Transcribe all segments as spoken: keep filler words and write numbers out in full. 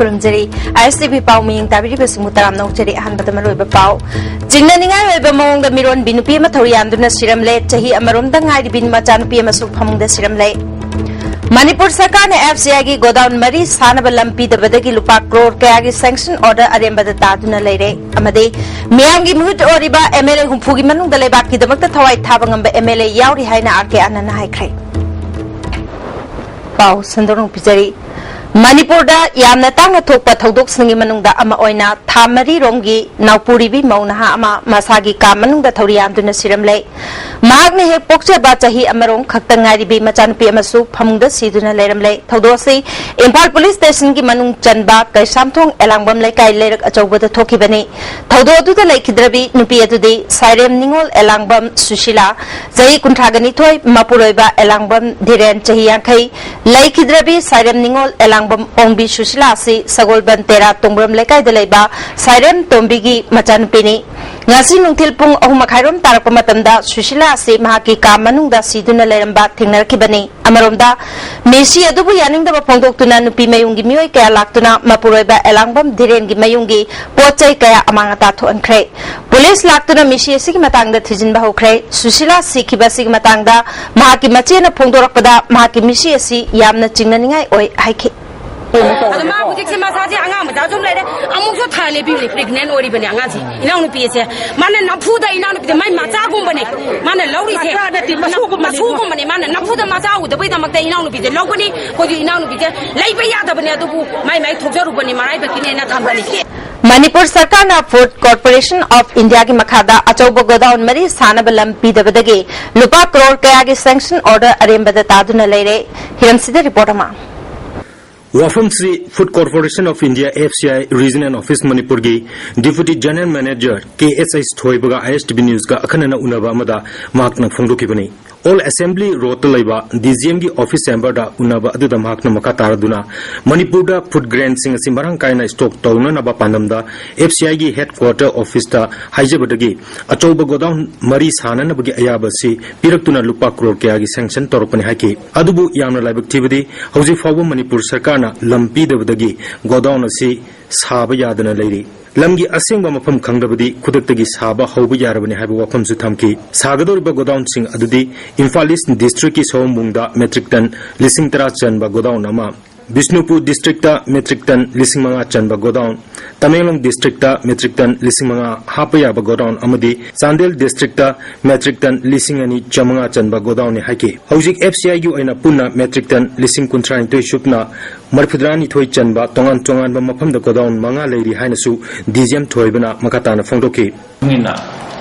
ꯈꯨꯔꯨꯝꯖꯔꯤ꯫ ꯑꯥꯏ S T V ꯄꯥꯎ ꯃꯤꯌꯦꯡ ꯇꯥꯕꯤꯔꯤꯕꯁꯤꯡꯕꯨ ꯇꯔꯥꯝꯅ ꯑꯣꯛꯆꯔꯤ꯫ ꯑꯍꯥꯟꯕꯗ ꯃꯔꯨꯑꯣꯏꯕ ꯄꯥꯎ꯫ ꯆꯤꯡꯅꯅꯤꯡꯉꯥꯏ ꯑꯣꯏꯕ ꯃꯑꯣꯡꯗ ꯃꯤꯔꯣꯟꯕꯤ ꯅꯨꯄꯤ ꯑꯃ ꯊꯧꯔꯤ ꯌꯥꯟꯗꯨꯅ ꯁꯤꯔꯝꯂꯦ꯫ ꯆꯍꯤ ꯑꯃꯔꯣꯝꯗ ꯉꯥꯏꯔꯤꯕꯤ ꯃꯆꯥꯅꯨꯄꯤ ꯑꯃꯁꯨ ꯐꯃꯨꯡꯗ ꯁꯤꯔꯝꯂꯦ꯫ ꯃꯅꯤꯄꯨꯔ ꯁꯔꯀꯥꯔꯅ ꯑꯦꯐ ꯁꯤ ꯑꯥꯏꯒꯤ ꯒꯣꯗꯥꯎꯟ ꯃꯔꯤ ꯁꯥꯅꯕ ꯂꯝ ꯄꯤꯗꯕꯗꯒꯤ ꯂꯨꯄꯥ ꯀ꯭ꯔꯣꯔ ꯀꯌꯥꯒꯤ ꯁꯦꯡꯁꯟ ꯑꯣꯔꯗꯔ ꯑꯔꯦꯝꯕꯗ ꯇꯥꯗꯨꯅ ꯂꯩꯔꯦ꯫ ꯑꯃꯗꯤ ꯃꯤꯌꯥꯝꯒꯤ ꯃꯤꯍꯨꯠ ꯑꯣꯏꯔꯤꯕ ꯑꯦꯝ ꯑꯦꯜ ꯑꯦ ꯍꯨꯝꯐꯨꯒꯤ ꯃꯅꯨꯡꯗ ꯂꯩꯕꯥꯛꯀꯤꯗꯃꯛꯇ ꯊꯋꯥꯏ ꯊꯥꯕ ꯉꯝꯕ ꯑꯦꯝ ꯑꯦꯜ ꯑꯦ ꯌꯥꯎꯔꯤ ꯍꯥꯏꯅ ꯑꯥꯔ ꯀꯦ ꯑꯥꯅꯟꯗꯅ ꯍꯥꯏꯈ꯭ꯔꯦ꯫ ꯄꯥꯎ ꯁꯟꯗꯣꯛꯅ ꯄꯤꯖꯔꯤ꯫ ꯃꯅꯤꯄꯨꯔꯗ ꯌꯥꯝꯅ ꯇꯥꯡꯅ ꯊꯣꯛꯄ ꯊꯧꯗꯣꯛꯁꯤꯡꯒꯤ ꯃꯅꯨꯡꯗ ꯑꯃ ꯑꯣꯏꯅ ꯊꯥ ꯃꯔꯤꯔꯣꯝꯒꯤ ꯅꯥꯎꯄꯨꯔꯤꯕꯤ ꯃꯧ ꯅꯍꯥ ꯑꯃ ꯃꯁꯥꯒꯤ ꯀꯥ ꯃꯅꯨꯡꯗ ꯊꯧꯔꯤ ꯌꯥꯟꯗꯨꯅ ꯁꯤꯔꯝꯂꯦ꯫ ꯃꯍꯥꯛꯅ ꯍꯦꯛ ꯄꯣꯛꯆꯕ ꯆꯍꯤ ꯑꯃꯔꯣꯝ ꯈꯛꯇ ꯉꯥꯏꯔꯤꯕꯤ ꯃꯆꯥꯅꯨꯄꯤ ꯑꯃꯁꯨ ꯐꯃꯨꯡꯗ ꯁꯤꯗꯨꯅ ꯂꯩꯔꯝꯂꯦ꯫ ꯊꯧꯗꯣꯛ ꯑꯁꯤ ꯏꯝꯐꯥꯜ ꯄꯨꯂꯤꯁ ꯁ꯭ꯇꯦꯁꯟꯒꯤ ꯃꯅꯨꯡ ꯆꯟꯕ ꯀꯩꯁꯥꯝꯊꯣꯡ ꯑꯦꯂꯥꯡꯕꯝ ꯂꯩꯀꯥꯏ ꯂꯩꯔꯛ ꯑꯆꯧꯕꯗ ꯊꯣꯛꯈꯤꯕꯅꯤ꯫ ꯊꯧꯗꯣꯛ ꯑꯗꯨꯗ ꯂꯩꯈꯤꯗ꯭ꯔꯕꯤ ꯅꯨꯄꯤ ꯑꯗꯨꯗꯤ ꯁꯥꯏꯔꯦꯝ ꯅꯤꯉꯣꯜ ꯑꯦꯂꯥꯡꯕꯝ ꯁꯨꯁꯤꯂꯥ, ꯆꯍꯤ ꯀꯨꯟꯊ꯭ꯔꯥꯒ ꯅꯤꯊꯣꯏ, ꯃꯄꯨꯔꯣꯏꯕ ꯑꯦꯂꯥꯡꯕꯝ ꯙꯤꯔꯦꯟ, ꯆꯍꯤ ꯌꯥꯡꯈꯩ, ꯂꯩꯈꯤꯗ꯭ꯔꯕꯤ ꯁꯥꯏꯔꯦꯝ ꯅꯤꯉꯣꯜ ꯑꯦꯂꯥꯡꯕꯝ ꯑꯣꯡꯕꯤ ꯁꯨꯁꯤꯂꯥ ꯑꯁꯤ ꯁꯒꯣꯜꯕꯟ ꯇꯦꯔꯥ ꯇꯣꯡꯕ꯭ꯔꯝ ꯂꯩꯀꯥꯏꯗ ꯂꯩꯕ ꯁꯥꯏꯔꯦꯝ ꯇꯣꯝꯕꯤꯒꯤ ꯃꯆꯥꯅꯨꯄꯤꯅꯤ꯫ ꯉꯁꯤ ꯅꯨꯡꯊꯤꯜ ꯄꯨꯡ ꯑꯍꯨꯝ ꯃꯈꯥꯏꯔꯣꯝ ꯇꯥꯔꯛꯄ ꯃꯇꯝꯗ ꯁꯨꯁꯤꯂꯥ ꯑꯁꯤ ꯃꯍꯥꯛꯀꯤ ꯀꯥ ꯃꯅꯨꯡꯗ ꯁꯤꯗꯨꯅ ꯂꯩꯔꯝꯕ ꯊꯦꯡꯅꯔꯛꯈꯤꯕꯅꯤ꯫ ꯑꯃꯔꯣꯝꯗ, ꯃꯤꯁꯤ ꯑꯗꯨꯕꯨ ꯌꯥꯅꯤꯡꯗꯕ ꯐꯣꯡꯗꯣꯛꯇꯨꯅ ꯅꯨꯄꯤ ꯃꯌꯨꯝꯒꯤ ꯃꯤꯑꯣꯏ ꯀꯌꯥ ꯂꯥꯛꯇꯨꯅ ꯃꯄꯨꯔꯣꯏꯕ ꯑꯦꯂꯥꯡꯕꯝ ꯙꯤꯔꯦꯟꯒꯤ ꯃꯌꯨꯝꯒꯤ ꯄꯣꯠ ꯆꯩ ꯀꯌꯥ ꯑꯃꯥꯡ ꯑꯇꯥ ꯊꯣꯛꯍꯟꯈ꯭ꯔꯦ꯫ ꯄꯨꯂꯤꯁ ꯂꯥꯛꯇꯨꯅ ꯃꯤꯁꯤ ꯑꯁꯤꯒꯤ ꯃꯇꯥꯡꯗ ꯊꯤꯖꯤꯟꯕ ꯍꯧꯈ꯭ꯔꯦ꯫ ꯁꯨꯁꯤꯂꯥ ꯁꯤꯈꯤꯕ ꯑꯁꯤꯒꯤ ꯃꯇꯥꯡꯗ ꯃꯍꯥꯛꯀꯤ ꯃꯆꯦꯅ ꯐꯣꯡꯗꯣꯔꯛꯄꯗ, ꯃꯍꯥꯛꯀꯤ ꯃꯤꯁꯤ ꯑꯁꯤ ꯌꯥꯝꯅ ꯆꯤꯡꯅꯅꯤꯡꯉꯥꯏ ꯑꯣꯏ ꯍꯥꯏꯈꯤ꯫ ꯑꯗꯣ ꯃꯥ ꯍꯧꯖꯤꯛꯁꯦ ꯃꯁꯥꯁꯦ ꯑꯉꯥꯡ ꯃꯆꯥ ꯁꯨꯝ ꯂꯩꯔꯦ, ꯑꯃꯨꯛꯁꯨ ꯊꯥ ꯂꯦꯞꯄꯤꯕꯅꯦ, ꯄ꯭ꯔꯦꯒꯅꯦꯟ ꯑꯣꯏꯔꯤꯕꯅꯦ ꯑꯉꯥꯡꯁꯦ, ꯏꯅꯥꯎꯅꯨꯄꯤ ꯑꯁꯦ꯫ ꯃꯥꯅ ꯅꯝꯐꯨꯗ ꯏꯅꯥꯎꯅꯨꯄꯤꯗ ꯃꯥꯏ ꯃꯆꯥꯒꯨꯝꯕꯅꯦ ꯃꯥꯅ ꯂꯧꯔꯤꯁꯦ꯫ ꯃꯆꯥ ꯅꯠꯇꯦ, ꯃꯁꯨꯒꯨꯝꯕꯅꯦ꯫ ꯃꯁꯨꯒꯨꯝꯕꯅꯦ꯫ ꯃꯥꯅ ꯅꯝꯐꯨꯗ ꯃꯆꯥ ꯎꯗꯕꯩꯗꯃꯛꯇ ꯏꯅꯥꯎꯅꯨꯄꯤꯁꯦ ꯂꯧꯕꯅꯤ꯫ ꯑꯩꯈꯣꯏꯁꯨ ꯏꯅꯥꯎꯅꯨꯄꯤꯁꯦ ꯂꯩꯕ ꯌꯥꯗꯕꯅꯦ, ꯑꯗꯨꯕꯨ ꯃꯥꯏ ꯃꯥꯏ ꯊꯣꯛꯆꯔꯨꯕꯅꯤ, ꯃꯔꯥꯏꯕꯛꯀꯤꯅꯦꯅ ꯊꯝꯕꯅꯤ꯫ ꯃꯅꯤꯄꯨꯔ ꯁꯔꯀꯥꯔꯅ ꯐꯨꯗ ꯀꯣꯔꯄꯣꯔꯦꯁꯟ ꯑꯣꯐ ꯏꯟꯗꯤꯌꯥꯒꯤ ꯃꯈꯥꯗ ꯑꯆꯧꯕ ꯒꯣꯗꯥꯎꯟ ꯃꯔꯤ ꯁꯥꯅꯕ ꯂꯝ ꯄꯤꯗꯕꯗꯒꯤ ꯂꯨꯄꯥ ꯀ꯭ꯔꯣꯔ ꯀꯌꯥꯒꯤ ꯁꯦꯡꯁꯟ ꯑꯣꯔꯗꯔ ꯑꯔꯦꯝꯕꯗ ꯇꯥꯗꯨꯅ ꯂꯩꯔꯦ꯫ ꯍꯤꯔꯝꯁꯤꯗ ꯔꯤꯄꯣꯔꯠ ꯑꯃ꯫ ꯋꯥꯐꯝꯁꯤ, food corporation of India, F C I, regional office ꯃꯅꯤꯄꯨꯔꯒꯤ deputy general manager K S H ꯊꯣꯏꯕꯒ ꯑꯥꯏ ꯑꯦꯁ ꯇꯤ ꯚꯤ ꯅ꯭ꯌꯨꯁꯀ ꯑꯈꯟꯅꯅ ꯎꯅꯕ ꯑꯃꯗ ꯃꯍꯥꯛꯅ ꯐꯣꯡꯗꯣꯛꯈꯤꯕꯅꯤ꯫ Old Assembly Roadꯇ ꯂꯩꯕ DGMꯒꯤ office chamberꯗ ꯎꯅꯕ ꯑꯗꯨꯗ ꯃꯍꯥꯛꯅ ꯃꯈꯥ ꯇꯥꯔꯗꯨꯅ ꯃꯅꯤꯄꯨꯔꯗ food grainꯁꯤꯡ ꯑꯁꯤ ꯃꯔꯥꯡ ꯀꯥꯏꯅ stock ꯇꯧꯅꯅꯕ ꯄꯥꯟꯗꯝꯗ FCIꯒꯤ headquarter officeꯇ ꯍꯥꯏꯖꯕꯗꯒꯤ ꯑꯆꯧꯕ godown ꯃꯔꯤ ꯁꯥꯅꯅꯕꯒꯤ ꯑꯌꯥꯕ ꯑꯁꯤ ꯄꯤꯔꯛꯇꯨꯅ ꯂꯨꯄꯥ ꯀ꯭ꯔꯣꯔ ꯀꯌꯥꯒꯤ sanction ꯇꯧꯔꯛꯄꯅꯤ ꯍꯥꯏꯈꯤ꯫ ꯑꯗꯨꯕꯨ ꯌꯥꯝꯅ ꯂꯥꯏꯕꯛ ꯊꯤꯕꯗꯤ ꯍꯧꯖꯤꯛ ꯐꯥꯎꯕ ꯃꯅꯤꯄꯨꯔ ꯁꯔꯀꯥꯔꯅ ꯂꯝ ꯄꯤꯗꯕꯗꯒꯤ godown ꯑꯁꯤ ꯁꯥꯕ ꯌꯥꯗꯅ ꯂꯩꯔꯤ꯫ ꯂꯝꯒꯤ ꯑꯁꯦꯡꯕ ꯃꯐꯝ ꯈꯪꯗꯕꯗꯤ ꯈꯨꯗꯛꯇꯒꯤ ꯁꯥꯕ ꯍꯧꯕ ꯌꯥꯔꯕꯅꯤ ꯍꯥꯏꯕ ꯋꯥꯐꯝꯁꯨ ꯊꯝꯈꯤ꯫ ꯁꯥꯒꯗꯧꯔꯤꯕ godownꯁꯤꯡ ꯑꯗꯨꯗꯤ ꯏꯝꯐꯥꯜ East districtꯀꯤ ꯁꯑꯣꯝꯕꯨꯡꯗ metric ton ꯂꯤꯁꯤꯡ ꯇꯔꯥ ꯆꯟꯕ godown ꯑꯃ, ꯕꯤꯁꯅꯨꯄꯨꯔ districtꯇ metric ton ꯂꯤꯁꯤꯡ ꯃꯉꯥ ꯆꯟꯕ godown, ꯇꯃꯦꯡꯂꯣꯡ districtꯇ metric ton ꯂꯤꯁꯤꯡ ꯃꯉꯥ ꯍꯥꯞꯄ ꯌꯥꯕ godown ꯑꯃꯗꯤ ꯆꯥꯟꯗꯦꯜ districtꯇ metric ton ꯂꯤꯁꯤꯡ ꯑꯅꯤ ꯆꯥꯃꯉꯥ ꯆꯟꯕ godownꯅꯤ ꯍꯥꯏꯈꯤ꯫ ꯍꯧꯖꯤꯛ FCIꯒꯤ ꯑꯣꯏꯅ ꯄꯨꯟꯅ metric ton ꯂꯤꯁꯤꯡ ꯀꯨꯟꯊ꯭ꯔꯥꯅꯤꯊꯣꯏ ꯁꯨꯞꯅ ꯃꯔꯤꯐꯨꯇꯔꯥꯅꯤꯊꯣꯏ ꯆꯟꯕ ꯇꯣꯉꯥꯟ ꯇꯣꯉꯥꯟꯕ ꯃꯐꯝꯗ godown ꯃꯉꯥ ꯂꯩꯔꯤ ꯍꯥꯏꯅꯁꯨ DGM ꯊꯣꯏꯕꯅ ꯃꯈꯥ ꯇꯥꯅ ꯐꯣꯡꯗꯣꯛꯈꯤ꯫ ꯃꯇꯨꯡ ꯏꯟꯅ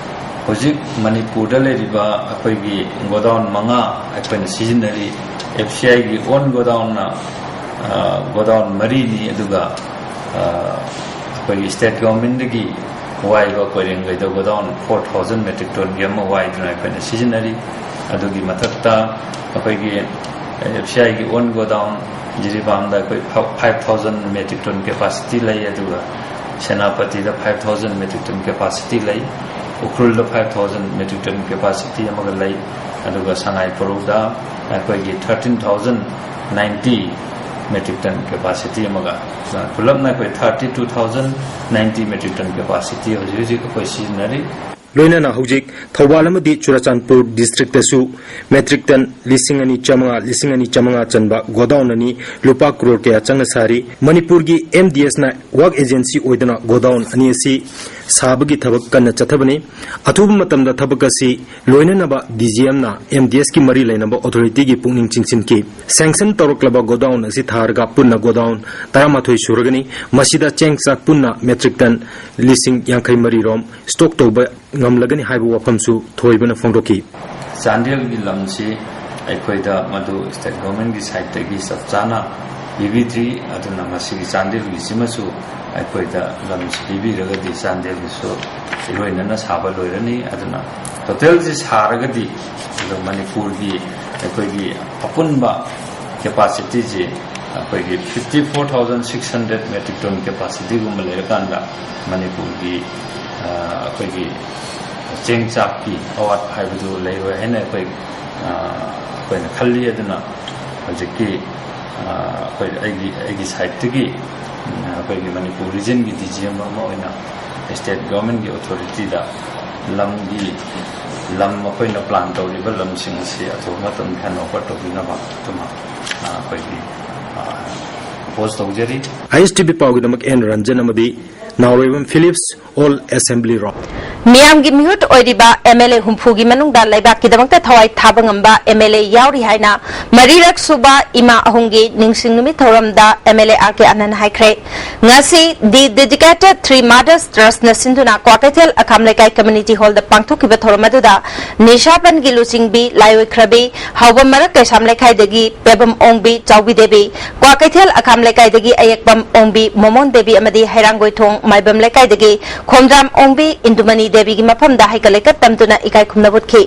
ꯍꯧꯖꯤꯛ ꯃꯅꯤꯄꯨꯔꯗ ꯂꯩꯔꯤꯕ ꯑꯩꯈꯣꯏꯒꯤ godown ꯃꯉꯥ ꯑꯩꯈꯣꯏꯅ ꯁꯤꯖꯤꯟꯅꯔꯤ꯫ FCIꯒꯤ own godownꯅ, ꯑ, godown ꯃꯔꯤꯅꯤ, ꯑꯗꯨꯒ, ꯑ, ꯑꯩꯈꯣꯏꯒꯤ state governmentꯗꯒꯤ ꯋꯥꯏꯕ ꯀꯣꯏꯔꯦꯡꯒꯩꯗ godown four thousand metric tonꯒꯤ ꯑꯃ ꯋꯥꯏꯗꯨꯅ ꯑꯩꯈꯣꯏꯅ ꯁꯤꯖꯤꯟꯅꯔꯤ꯫ ꯑꯗꯨꯒꯤ ꯃꯊꯛꯇ ꯑꯩꯈꯣꯏꯒꯤ FCIꯒꯤ own godown ꯖꯤꯔꯤꯕꯥꯝꯗ ꯑꯩꯈꯣꯏ five thousand metric ton capacity ꯂꯩ, ꯑꯗꯨꯒ ꯁꯦꯅꯥꯄꯇꯤꯗ five thousand metric ton capacity ꯂꯩ, ꯎꯈ꯭ꯔꯨꯜꯗ five thousand metric ton capacity ꯑꯃꯒ ꯂꯩ, ꯑꯗꯨꯒ ꯁꯉꯥꯏ ꯄ꯭ꯔꯧꯗ ꯑꯩꯈꯣꯏꯒꯤ thirteen thousand ninety metric ton capacity ꯑꯃꯒ, ꯄꯨꯂꯞꯅ ꯑꯩꯈꯣꯏ thirty two thousand ninety metric ton capacity ꯍꯧꯖꯤꯛ ꯍꯧꯖꯤꯛ ꯑꯩꯈꯣꯏ ꯁꯤꯖꯤꯟꯅꯔꯤ꯫ ꯂꯣꯏꯅꯅ ꯍꯧꯖꯤꯛ ꯊꯧꯕꯥꯜ ꯑꯃꯗꯤ ꯆꯨꯔꯆꯥꯟꯄꯨꯔ districtꯇꯁꯨ metric ton ꯂꯤꯁꯤꯡ ꯑꯅꯤ ꯆꯥꯃꯉꯥ, ꯂꯤꯁꯤꯡ ꯑꯅꯤ ꯆꯥꯃꯉꯥ ꯆꯟꯕ godown ꯑꯅꯤ ꯂꯨꯄꯥ ꯀ꯭ꯔꯣꯔ ꯀꯌꯥ ꯆꯪꯅ ꯁꯥꯔꯤ꯫ ꯃꯅꯤꯄꯨꯔꯒꯤ MDSꯅ work agency ꯑꯣꯏꯗꯨꯅ godown ꯑꯅꯤ ꯑꯁꯤ ꯁꯥꯕꯒꯤ ꯊꯕꯛ ꯀꯟꯅ ꯆꯠꯊꯕꯅꯤ꯫ ꯑꯊꯨꯕ ꯃꯇꯝꯗ ꯊꯕꯛ ꯑꯁꯤ ꯂꯣꯏꯅꯅꯕ DGMꯅ MDSꯀꯤ ꯃꯔꯤ ꯂꯩꯅꯕ authorityꯒꯤ ꯄꯨꯛꯅꯤꯡ ꯆꯤꯡꯁꯤꯟꯈꯤ꯫ Sanction ꯇꯧꯔꯛꯂꯕ godown ꯑꯁꯤ ꯊꯥꯔꯒ ꯄꯨꯟꯅ godown ꯇꯔꯥꯃꯥꯊꯣꯏ ꯁꯨꯔꯒꯅꯤ꯫ ꯃꯁꯤꯗ ꯆꯦꯡ ꯆꯥꯛ ꯄꯨꯟꯅ metric ton ꯂꯤꯁꯤꯡ ꯌꯥꯡꯈꯩ ꯃꯔꯤ ꯔꯣꯝ stock ꯇꯧꯕ ꯉꯝꯂꯒꯅꯤ ꯍꯥꯏꯕ ꯋꯥꯐꯝꯁꯨ ꯊꯣꯏꯕꯅ ꯐꯣꯡꯗꯣꯛꯈꯤ꯫ ꯆꯥꯟꯗꯦꯜꯒꯤ ꯂꯝꯁꯤ ꯑꯩꯈꯣꯏꯗ ꯃꯗꯨ state governmentꯀꯤ sideꯇꯒꯤ ꯆꯞ ꯆꯥꯅ ꯄꯤꯕꯤꯗ꯭ꯔꯤ꯫ ꯑꯗꯨꯅ ꯃꯁꯤꯒꯤ ꯆꯥꯟꯗꯦꯜꯒꯤꯁꯤꯃꯁꯨ ꯑꯩꯈꯣꯏꯗ ꯂꯝꯁꯤ ꯄꯤꯕꯤꯔꯒꯗꯤ ꯆꯥꯟꯗꯦꯜꯒꯤꯁꯨ ꯏꯔꯣꯏꯅꯅ ꯁꯥꯕ ꯂꯣꯏꯔꯅꯤ꯫ ꯑꯗꯨꯅ ꯇꯣꯇꯦꯜꯁꯤ ꯁꯥꯔꯒꯗꯤ ꯑꯗꯨ ꯃꯅꯤꯄꯨꯔꯒꯤ ꯑꯩꯈꯣꯏꯒꯤ ꯑꯄꯨꯟꯕ ꯀꯦꯄꯥꯁꯤꯇꯤꯁꯤ ꯑꯩꯈꯣꯏꯒꯤ fifty four thousand six hundred metric ton ꯀꯦꯄꯥꯁꯤꯇꯤꯒꯨꯝꯕ ꯂꯩꯔꯀꯥꯟꯗ ꯃꯅꯤꯄꯨꯔꯒꯤ ꯑꯩꯈꯣꯏꯒꯤ ꯆꯦꯡ ꯆꯥꯛꯀꯤ ꯑꯋꯥꯠꯄ ꯍꯥꯏꯕꯗꯨ ꯂꯩꯔꯣꯏ ꯍꯥꯏꯅ ꯑꯩꯈꯣꯏ ꯑꯩꯈꯣꯏꯅ ꯈꯜꯂꯤ꯫ ꯑꯗꯨꯅ ꯍꯧꯖꯤꯛꯀꯤ ꯑꯩꯈꯣꯏ ꯑꯩꯒꯤ ꯑꯩꯒꯤ ꯁꯥꯏꯠꯇꯒꯤ ꯑꯩꯈꯣꯏꯒꯤ ꯃꯅꯤꯄꯨꯔ ꯔꯤꯖꯟꯒꯤ ꯗꯤ ꯖꯤ ꯑꯦꯝ ꯑꯃ ꯑꯣꯏꯅ ꯁ꯭ꯇꯦꯠ ꯒꯣꯔꯃꯦꯟꯒꯤ ꯑꯣꯊꯣꯔꯤꯇꯤꯗ ꯂꯝꯒꯤ ꯂꯝ ꯑꯩꯈꯣꯏꯅ ꯄ꯭ꯂꯥꯟ ꯇꯧꯔꯤꯕ ꯂꯝꯁꯤꯡ ꯑꯁꯤ ꯑꯊꯨꯕ ꯃꯇꯝꯗ ꯍꯦꯟ ꯑꯣꯚꯔ ꯇꯧꯕꯤꯅꯕ ꯑꯗꯨꯃ ꯑꯩꯈꯣꯏꯒꯤ ꯄꯣꯁ ꯇꯧꯖꯔꯤ꯫ ꯑꯥꯏ S T V ꯄꯥꯎꯒꯤꯗꯃꯛ and Ranjan ꯑꯃꯗꯤ ꯅꯥꯎꯔꯦꯝꯕꯝ ꯐꯤꯂꯤꯞꯁ, ꯑꯣꯜ ꯑꯦꯁꯦꯝꯕ꯭ꯂꯤ ꯔꯣꯗ꯫ ꯃꯤꯌꯥꯝꯒꯤ ꯃꯤꯍꯨꯠ ꯑꯣꯏꯔꯤꯕ ꯑꯦꯝ ꯑꯦꯜ ꯑꯦ ꯍꯨꯝꯐꯨꯒꯤ ꯃꯅꯨꯡꯗ ꯂꯩꯕꯥꯛꯀꯤꯗꯃꯛꯇ ꯊꯋꯥꯏ ꯊꯥꯕ ꯉꯝꯕ ꯑꯦꯝ ꯑꯦꯜ ꯑꯦ ꯌꯥꯎꯔꯤ ꯍꯥꯏꯅ ꯃꯔꯤꯔꯛ ꯁꯨꯕ ꯏꯃꯥ ꯑꯍꯨꯝꯒꯤ ꯅꯤꯡꯁꯤꯡ ꯅꯨꯃꯤꯠ ꯊꯧꯔꯝꯗ ꯑꯦꯝ ꯑꯦꯜ ꯑꯦ ꯑꯥꯔ ꯀꯦ ꯑꯥꯅꯟ ꯍꯥꯏꯈ꯭ꯔꯦ꯫ ꯉꯁꯤ ꯗꯤ ꯗꯦꯗꯤꯀꯦꯇꯦꯗ ꯊ꯭ꯔꯤ ꯃꯥꯔꯇꯔꯁ ꯇ꯭ꯔꯁꯅ ꯁꯤꯟꯗꯨꯅ ꯀ꯭ꯋꯥꯀꯩꯊꯦꯜ ꯑꯀꯥꯝ ꯂꯩꯀꯥꯏ ꯀꯝꯃ꯭ꯌꯨꯅꯤꯇꯤ ꯍꯣꯜꯗ ꯄꯥꯡꯊꯣꯛꯈꯤꯕ ꯊꯧꯔꯝ ꯑꯗꯨꯗ ꯅꯤꯁꯥꯄꯟꯒꯤ ꯂꯨꯆꯤꯡꯕꯤ ꯂꯥꯏꯑꯣꯏꯈ꯭ꯔꯕꯤ ꯍꯥꯎꯕꯝ ꯃꯔꯛ ꯀꯩꯁꯥꯝ ꯂꯩꯀꯥꯏꯗꯒꯤ ꯄꯦꯕꯝ ꯑꯣꯡꯕꯤ ꯆꯥꯎꯕꯤ ꯗꯦꯕꯤ, ꯀ꯭ꯋꯥꯀꯩꯊꯦꯜ ꯑꯀꯥꯝ ꯂꯩꯀꯥꯏꯗꯒꯤ ꯑꯌꯦꯛꯄꯝ ꯑꯣꯡꯕꯤ ꯃꯣꯃꯣꯟ ꯗꯦꯕꯤ ꯑꯃꯗꯤ ꯍꯩꯔꯥꯡꯒꯣꯏꯊꯣꯡ ꯃꯥꯏꯕꯝ ꯂꯩꯀꯥꯏꯗꯒꯤ ꯈꯣꯝꯗ꯭ꯔꯥꯝ ꯑꯣꯡꯕꯤ ꯏꯟꯗꯨꯃꯅꯤ ꯗꯦꯕꯤꯒꯤ ꯃꯐꯝꯗ ꯍꯩꯀꯠ ꯂꯩꯀꯠ ꯇꯝꯗꯨꯅ ꯏꯀꯥꯏ ꯈꯨꯝꯅꯕ ꯎꯠꯈꯤ꯫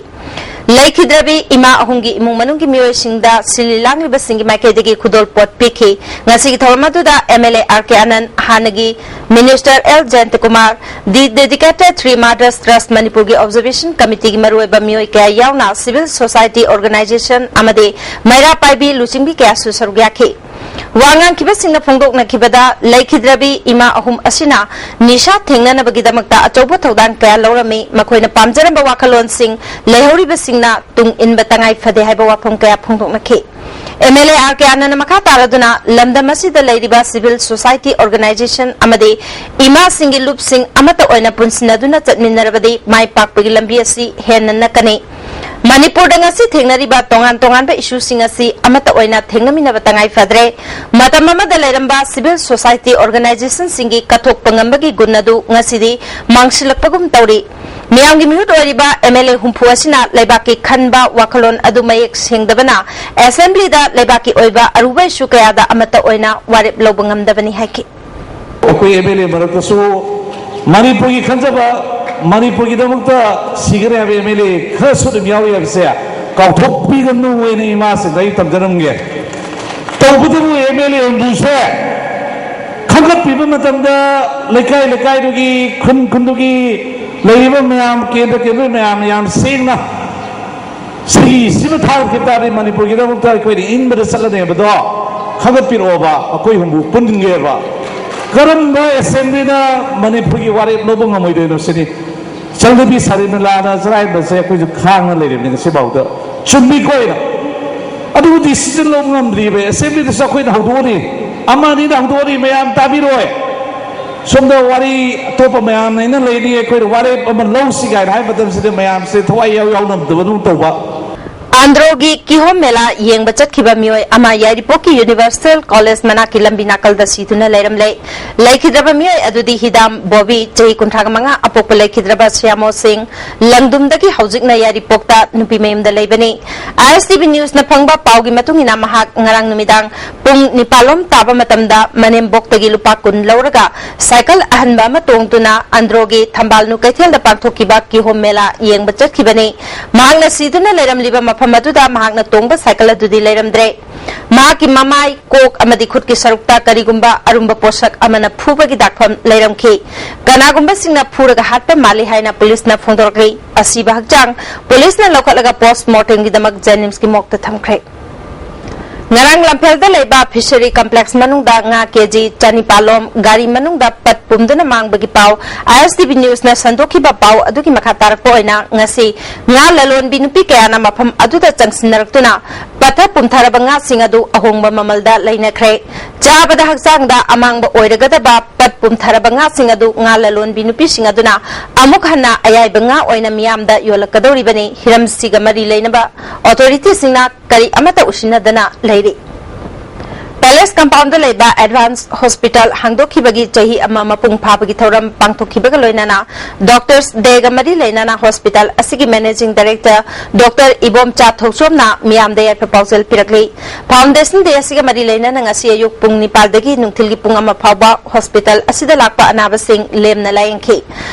ꯂꯩꯈꯤꯗ꯭ꯔꯕꯤ ꯏꯃꯥ ꯑꯍꯨꯝꯒꯤ ꯏꯃꯨꯡ ꯃꯅꯨꯡꯒꯤ ꯃꯤꯑꯣꯏꯁꯤꯡꯗ ꯁꯤꯜꯂꯤ ꯂꯥꯡꯂꯤꯕꯁꯤꯡꯒꯤ ꯃꯥꯏꯀꯩꯗꯒꯤ ꯈꯨꯗꯣꯜꯄꯣꯠ ꯄꯤꯈꯤ꯫ ꯉꯁꯤꯒꯤ ꯊꯧꯔꯝ ꯑꯗꯨꯗ ꯑꯦꯝ ꯑꯦꯜ ꯑꯦ ꯑꯥꯔ ꯀꯦ ꯑꯥꯅꯟ, ꯍꯥꯟꯅꯒꯤ ꯃꯤꯅꯤꯁꯇꯔ ꯑꯦꯜ ꯖꯌꯟꯇꯀꯨꯃꯥꯔ, ꯗꯤ ꯗꯦꯗꯤꯀꯦꯇꯦꯗ ꯊ꯭ꯔꯤ ꯃꯥꯔꯇꯔꯁ ꯇ꯭ꯔꯁ ꯃꯅꯤꯄꯨꯔꯒꯤ ꯑꯣꯕꯖꯔꯕꯦꯁꯟ ꯀꯃꯤꯇꯤꯒꯤ ꯃꯔꯨꯑꯣꯏꯕ ꯃꯤꯑꯣꯏ ꯀꯌꯥ ꯌꯥꯎꯅ ꯁꯤꯚꯤꯜ ꯁꯣꯁꯥꯏꯇꯤ ꯑꯣꯔꯒꯅꯥꯏꯖꯦꯁꯟ ꯑꯃꯗꯤ ꯃꯩꯔꯥ ꯄꯥꯏꯕꯤ ꯂꯨꯆꯤꯡꯕꯤ ꯀꯌꯥꯁꯨ ꯁꯔꯨꯛ ꯌꯥꯈꯤ꯫ ꯋꯥ ꯉꯥꯡꯈꯤꯕꯁꯤꯡꯅ ꯐꯣꯡꯗꯣꯛꯅꯈꯤꯕꯗ, ꯂꯩꯈꯤꯗ꯭ꯔꯕꯤ ꯏꯃꯥ ꯑꯍꯨꯝ ꯑꯁꯤꯅ ꯅꯤꯁꯥ ꯊꯦꯡꯅꯅꯕꯒꯤꯗꯃꯛꯇ ꯑꯆꯧꯕ ꯊꯧꯗꯥꯡ ꯀꯌꯥ ꯂꯧꯔꯝꯃꯤ꯫ ꯃꯈꯣꯏꯅ ꯄꯥꯝꯖꯔꯝꯕ ꯋꯥꯈꯜꯂꯣꯟꯁꯤꯡ ꯂꯩꯍꯧꯔꯤꯕꯁꯤꯡꯅ ꯇꯨꯡ ꯏꯟꯕ ꯇꯉꯥꯏ ꯐꯗꯦ ꯍꯥꯏꯕ ꯋꯥꯐꯝ ꯀꯌꯥ ꯐꯣꯡꯗꯣꯛꯅꯈꯤ꯫ ꯑꯦꯝ ꯑꯦꯜ ꯑꯦ ꯑꯥꯔ ꯀꯦ ꯑꯥꯅꯟꯅ ꯃꯈꯥ ꯇꯥꯔꯗꯨꯅ, ꯂꯝꯗꯝ ꯑꯁꯤꯗ ꯂꯩꯔꯤꯕ ꯁꯤꯚꯤꯜ ꯁꯣꯁꯥꯏꯇꯤ ꯑꯣꯔꯒꯅꯥꯏꯖꯦꯁꯟ ꯑꯃꯗꯤ ꯏꯃꯥꯁꯤꯡꯒꯤ ꯂꯨꯞꯁꯤꯡ ꯑꯃꯠꯇ ꯑꯣꯏꯅ ꯄꯨꯟꯁꯤꯟꯅꯗꯨꯅ ꯆꯠꯃꯤꯟꯅꯔꯕꯗꯤ ꯃꯥꯏ ꯄꯥꯛꯄꯒꯤ ꯂꯝꯕꯤ ꯑꯁꯤ ꯍꯦꯟꯅ ꯅꯛꯀꯅꯤ꯫ ꯃꯅꯤꯄꯨꯔꯗ ꯉꯁꯤ ꯊꯦꯡꯅꯔꯤꯕ ꯇꯣꯉꯥꯟ ꯇꯣꯉꯥꯟꯕ ꯏꯁꯨꯁꯤꯡ ꯑꯁꯤ ꯑꯃꯠꯇ ꯑꯣꯏꯅ ꯊꯦꯡꯅꯃꯤꯟꯅꯕ ꯇꯉꯥꯏ ꯐꯗ꯭ꯔꯦ꯫ ꯃꯇꯝ ꯑꯃꯗ ꯂꯩꯔꯝꯕ ꯁꯤꯚꯤꯜ ꯁꯣꯁꯥꯏꯇꯤ ꯑꯣꯔꯒꯅꯥꯏꯖꯦꯁꯟꯁꯤꯡꯒꯤ ꯀꯠꯊꯣꯛꯄ ꯉꯝꯕꯒꯤ ꯒꯨꯟ ꯑꯗꯨ ꯉꯁꯤꯗꯤ ꯃꯥꯡꯁꯤꯜꯂꯛꯄꯒꯨꯝ ꯇꯧꯔꯤ꯫ ꯃꯤꯌꯥꯝꯒꯤ ꯃꯤꯍꯨꯠ ꯑꯣꯏꯔꯤꯕ MLA ꯍꯨꯝꯐꯨ ꯑꯁꯤꯅ ꯂꯩꯕꯥꯛꯀꯤ ꯈꯟꯕ ꯋꯥꯈꯜꯂꯣꯟ ꯑꯗꯨ ꯃꯌꯦꯛ ꯁꯦꯡꯗꯕꯅ assemblyꯗ ꯂꯩꯕꯥꯛꯀꯤ ꯑꯣꯏꯕ ꯑꯔꯨꯕ issue ꯀꯌꯥꯗ ꯑꯃꯠꯇ ꯑꯣꯏꯅ ꯋꯥꯔꯦꯞ ꯂꯧꯕ ꯉꯝꯗꯕꯅꯤ ꯍꯥꯏꯈꯤ꯫ ꯑꯩꯈꯣꯏ MLA ꯃꯔꯛꯇꯁꯨ ꯃꯅꯤꯄꯨꯔꯒꯤ ꯈꯟꯖꯕ, ꯃꯅꯤꯄꯨꯔꯒꯤꯗꯃꯛꯇ ꯁꯤꯒꯅꯤ ꯍꯥꯏꯕ MLA ꯈꯔꯁꯨ ꯑꯗꯨꯝ ꯌꯥꯎꯔꯤ ꯍꯥꯏꯕꯁꯦ ꯀꯥꯎꯊꯣꯛꯄꯤꯒꯅꯨ ꯍꯥꯏꯅ ꯏꯃꯥꯁꯤꯡꯗ ꯑꯩ ꯇꯝꯖꯔꯝꯒꯦ꯫ ꯇꯧꯕꯇꯕꯨ MLA ꯍꯨꯝꯐꯨꯁꯦ ꯈꯟꯒꯠꯄꯤꯕ ꯃꯇꯝꯗ ꯂꯩꯀꯥꯏ ꯂꯩꯀꯥꯏꯗꯨꯒꯤ, ꯈꯨꯟ ꯈꯨꯟꯗꯨꯒꯤ ꯂꯩꯔꯤꯕ ꯃꯌꯥꯝ, ꯀꯦꯟꯗ꯭ꯔ ꯀꯦꯟꯗ꯭ꯔ ꯃꯌꯥꯝ ꯌꯥꯝ ꯁꯦꯡꯅ ꯁꯤꯒꯤꯁꯤꯃ ꯊꯥꯔꯛꯈꯤꯕ ꯇꯥꯔꯗꯤ ꯃꯅꯤꯄꯨꯔꯒꯤꯗꯃꯛꯇ ꯑꯩꯈꯣꯏꯅ ꯏꯪꯕꯗ ꯆꯠꯂꯅꯤ ꯍꯥꯏꯕꯗꯣ ꯈꯟꯒꯠꯄꯤꯔꯛꯑꯣꯕ, ꯑꯩꯈꯣꯏ ꯍꯨꯝꯐꯨ ꯄꯨꯟꯒꯦꯕ꯫ ꯀꯔꯝꯕ assemblyꯅ ꯃꯅꯤꯄꯨꯔꯒꯤ ꯋꯥꯔꯦꯞ ꯂꯧꯕ ꯉꯝꯃꯣꯏꯗꯣꯏꯅꯣ ꯁꯤꯅꯤ꯫ ꯆꯪꯗꯕꯤ ꯁꯥꯔꯤꯃꯂꯥꯅ ꯆꯔꯥꯏꯕꯁꯦ ꯑꯩꯈꯣꯏꯁꯨ ꯈꯥꯡꯅ ꯂꯩꯔꯤꯕꯅꯤ ꯉꯁꯤꯐꯥꯎꯗ꯫ ꯆꯨꯝꯃꯤꯀꯣ ꯑꯩꯅ? ꯑꯗꯨꯕꯨ decision ꯂꯧꯕ ꯉꯝꯗ꯭ꯔꯤꯕ assemblyꯗꯁꯨ ꯑꯩꯈꯣꯏꯅ ꯍꯧꯗꯣꯛꯑꯅꯤ, ꯑꯃ ꯑꯅꯤꯅ ꯍꯧꯗꯣꯛꯑꯅꯤ, ꯃꯌꯥꯝ ꯇꯥꯕꯤꯔꯣꯏ꯫ ꯁꯣꯝꯗ ꯋꯥꯔꯤ ꯑꯇꯣꯞꯄ ꯃꯌꯥꯝ ꯑꯩꯅ ꯂꯩꯔꯤ, ꯑꯩꯈꯣꯏꯅ ꯋꯥꯔꯦꯞ ꯑꯃ ꯂꯧꯁꯤ ꯀꯥꯏꯅ ꯍꯥꯏꯕ ꯃꯇꯝꯁꯤꯗ ꯃꯌꯥꯝꯁꯦ ꯊꯋꯥꯏ ꯌꯥꯎ ꯌꯥꯎꯅꯕꯗꯕ ꯑꯗꯨꯝ ꯇꯧꯕ꯫ ꯑꯟꯗ꯭ꯔꯣꯒꯤ ꯀꯤꯍꯣꯝ ꯃꯦꯂꯥ ꯌꯦꯡꯕ ꯆꯠꯈꯤꯕ ꯃꯤꯑꯣꯏ ꯑꯃ ꯌꯥꯏꯔꯤꯄꯣꯛꯀꯤ Universal College ꯃꯅꯥꯛꯀꯤ ꯂꯝꯕꯤ ꯅꯥꯀꯜꯗ ꯁꯤꯗꯨꯅ ꯂꯩꯔꯝꯂꯦ꯫ ꯂꯩꯈꯤꯗ꯭ꯔꯕ ꯃꯤꯑꯣꯏ ꯑꯗꯨꯗꯤ ꯍꯤꯗꯥꯝ ꯕꯣꯕꯤ, ꯆꯍꯤ ꯀꯨꯟꯊ꯭ꯔꯥ ꯃꯉꯥ, ꯑꯄꯣꯛꯄ ꯂꯩꯈꯤꯗ꯭ꯔꯕ ꯁ꯭ꯌꯥꯃꯣ ꯁꯤꯡ, ꯂꯪꯗꯨꯝꯗꯒꯤ ꯍꯧꯖꯤꯛꯅ ꯌꯥꯏꯔꯤꯄꯣꯛꯇ ꯅꯨꯄꯤ ꯃꯌꯨꯝꯗ ꯂꯩꯕꯅꯤ꯫ ISTV Newsꯅ ꯐꯪꯕ ꯄꯥꯎꯒꯤ ꯃꯇꯨꯡ ꯏꯟꯅ ꯃꯍꯥꯛ ꯉꯔꯥꯡ ꯅꯨꯃꯤꯗꯥꯡ ꯄꯨꯡ ꯅꯤꯄꯥꯜꯂꯣꯝ ꯇꯥꯕ ꯃꯇꯝꯗ ꯃꯅꯦꯝꯕꯣꯛꯇꯒꯤ ꯂꯨꯄꯥ ꯀꯨꯟ ꯂꯧꯔꯒ ꯁꯥꯏꯀꯜ ꯑꯍꯟꯕ ꯑꯃ ꯇꯣꯡꯗꯨꯅ ꯑꯟꯗ꯭ꯔꯣꯒꯤ ꯊꯝꯕꯥꯜꯅꯨ ꯀꯩꯊꯦꯜꯗ ꯄꯥꯡꯊꯣꯛꯈꯤꯕ ꯀꯤꯍꯣꯝ ꯃꯦꯂꯥ ꯌꯦꯡꯕ ꯆꯠꯈꯤꯕꯅꯤ꯫ ꯃꯍꯥꯛꯅ ꯁꯤꯗꯨꯅ ꯂꯩꯔꯝꯂꯤꯕ ꯃꯐꯝ ꯑꯗꯨꯗ ꯃꯍꯥꯛꯅ ꯇꯣꯡꯕ ꯁꯥꯏꯀꯜ ꯑꯗꯨꯗꯤ ꯂꯩꯔꯝꯗ꯭ꯔꯦ꯫ ꯃꯍꯥꯛꯀꯤ ꯃꯃꯥꯏ, ꯀꯣꯛ ꯑꯃꯗꯤ ꯈꯨꯠꯀꯤ ꯁꯔꯨꯛꯇ ꯀꯔꯤꯒꯨꯝꯕ ꯑꯔꯨꯝꯕ ꯄꯣꯠꯁꯛ ꯑꯃꯅ ꯐꯨꯕꯒꯤ ꯗꯥꯛꯐꯝ ꯂꯩꯔꯝꯈꯤ꯫ ꯀꯅꯥꯒꯨꯝꯕꯁꯤꯡꯅ ꯐꯨꯔꯒ ꯍꯥꯠꯄ ꯃꯥꯜꯂꯤ ꯍꯥꯏꯅ ꯄꯨꯂꯤꯁꯅ ꯐꯣꯡꯗꯣꯔꯛꯂꯤ꯫ ꯑꯁꯤꯕ ꯍꯛꯆꯥꯡ ꯄꯨꯂꯤꯁꯅ ꯂꯧꯈꯠꯂꯒ post mortemꯒꯤꯗꯃꯛ JNIMSꯀꯤ morgueꯇ ꯊꯝꯈ꯭ꯔꯦ꯫ ꯉꯔꯥꯡ ꯂꯝꯐꯦꯜꯗ ꯂꯩꯕ Fishery Complex ꯃꯅꯨꯡꯗ ꯉꯥ KG ꯆꯅꯤꯄꯥꯜꯂꯣꯝ ꯒꯥꯔꯤ ꯃꯅꯨꯡꯗ ꯄꯠ ꯄꯨꯝꯗꯨꯅ ꯃꯥꯡꯕꯒꯤ ꯄꯥꯎ ISTV Newsꯅ ꯁꯟꯗꯣꯛꯈꯤꯕ ꯄꯥꯎ ꯑꯗꯨꯒꯤ ꯃꯈꯥ ꯇꯥꯔꯛꯄ ꯑꯣꯏꯅ ꯉꯁꯤ ꯉꯥ ꯂꯂꯣꯟꯕꯤ ꯅꯨꯄꯤ ꯀꯌꯥꯅ ꯃꯐꯝ ꯑꯗꯨꯗ ꯆꯪꯁꯤꯟꯅꯔꯛꯇꯨꯅ ꯄꯠꯊ ꯄꯨꯝꯊꯔꯕ ꯉꯥꯁꯤꯡ ꯑꯗꯨ ꯑꯍꯣꯡꯕ ꯃꯃꯜꯗ ꯂꯩꯅꯈ꯭ꯔꯦ꯫ ꯆꯥꯕꯗ ꯍꯛꯆꯥꯡꯗ ꯑꯃꯥꯡꯕ ꯑꯣꯏꯔꯒꯗꯕ ꯄꯠ ꯄꯨꯝꯊꯔꯕ ꯉꯥꯁꯤꯡ ꯑꯗꯨ ꯉꯥ ꯂꯂꯣꯟꯕꯤ ꯅꯨꯄꯤꯁꯤꯡ ꯑꯗꯨꯅ ꯑꯃꯨꯛ ꯍꯟꯅ ꯑꯌꯥꯏꯕ ꯉꯥ ꯑꯣꯏꯅ ꯃꯤꯌꯥꯝꯗ ꯌꯣꯜꯂꯛꯀꯗꯧꯔꯤꯕꯅꯤ꯫ ꯍꯤꯔꯝꯁꯤꯒ ꯃꯔꯤ ꯂꯩꯅꯕ authorityꯁꯤꯡꯅ ꯀꯔꯤ ꯑꯃꯠꯇ ꯎꯁꯤꯟꯅꯗꯅ ꯂꯩꯔꯤ꯫ ꯑꯦꯁ ꯀꯝꯄꯥꯎꯟꯗ ꯂꯩꯕ ꯑꯦꯗꯚꯥꯟꯁ ꯍꯣꯁꯄꯤꯇꯥꯜ ꯍꯥꯡꯗꯣꯛꯈꯤꯕꯒꯤ ꯆꯍꯤ ꯑꯃ ꯃꯄꯨꯡ ꯐꯥꯕꯒꯤ ꯊꯧꯔꯝ ꯄꯥꯡꯊꯣꯛꯈꯤꯕꯒ ꯂꯣꯏꯅꯅ ꯗꯣꯛꯇꯔꯁ ꯗꯦꯒ ꯃꯔꯤ ꯂꯩꯅꯅ ꯍꯣꯁꯄꯤꯇꯥꯜ ꯑꯁꯤꯒꯤ ꯃꯦꯅꯦꯖꯤꯡ ꯗꯥꯏꯔꯦꯛꯇꯔ ꯗꯣꯛꯇꯔ ꯏꯕꯣꯝꯆꯥ ꯊꯣꯛꯆꯣꯝꯅ ꯃꯤꯌꯥꯝꯗ ꯌꯥꯏꯐ ꯄꯥꯎꯖꯦꯜ ꯄꯤꯔꯛꯂꯤ꯫ ꯐꯥꯎꯟꯗꯦꯁꯟ ꯗꯦ ꯑꯁꯤꯒ ꯃꯔꯤ ꯂꯩꯅꯅ ꯉꯁꯤ ꯑꯌꯨꯛ ꯄꯨꯡ ꯅꯤꯄꯥꯜꯗꯒꯤ ꯅꯨꯡꯊꯤꯜꯒꯤ ꯄꯨꯡ ꯑꯃ ꯐꯥꯎꯕ ꯍꯣꯁꯄꯤꯇꯥꯜ ꯑꯁꯤꯗ ꯂꯥꯛꯄ ꯑꯅꯥꯕꯁꯤꯡ ꯂꯦꯝꯅ ꯂꯥꯌꯦꯡꯈꯤ꯫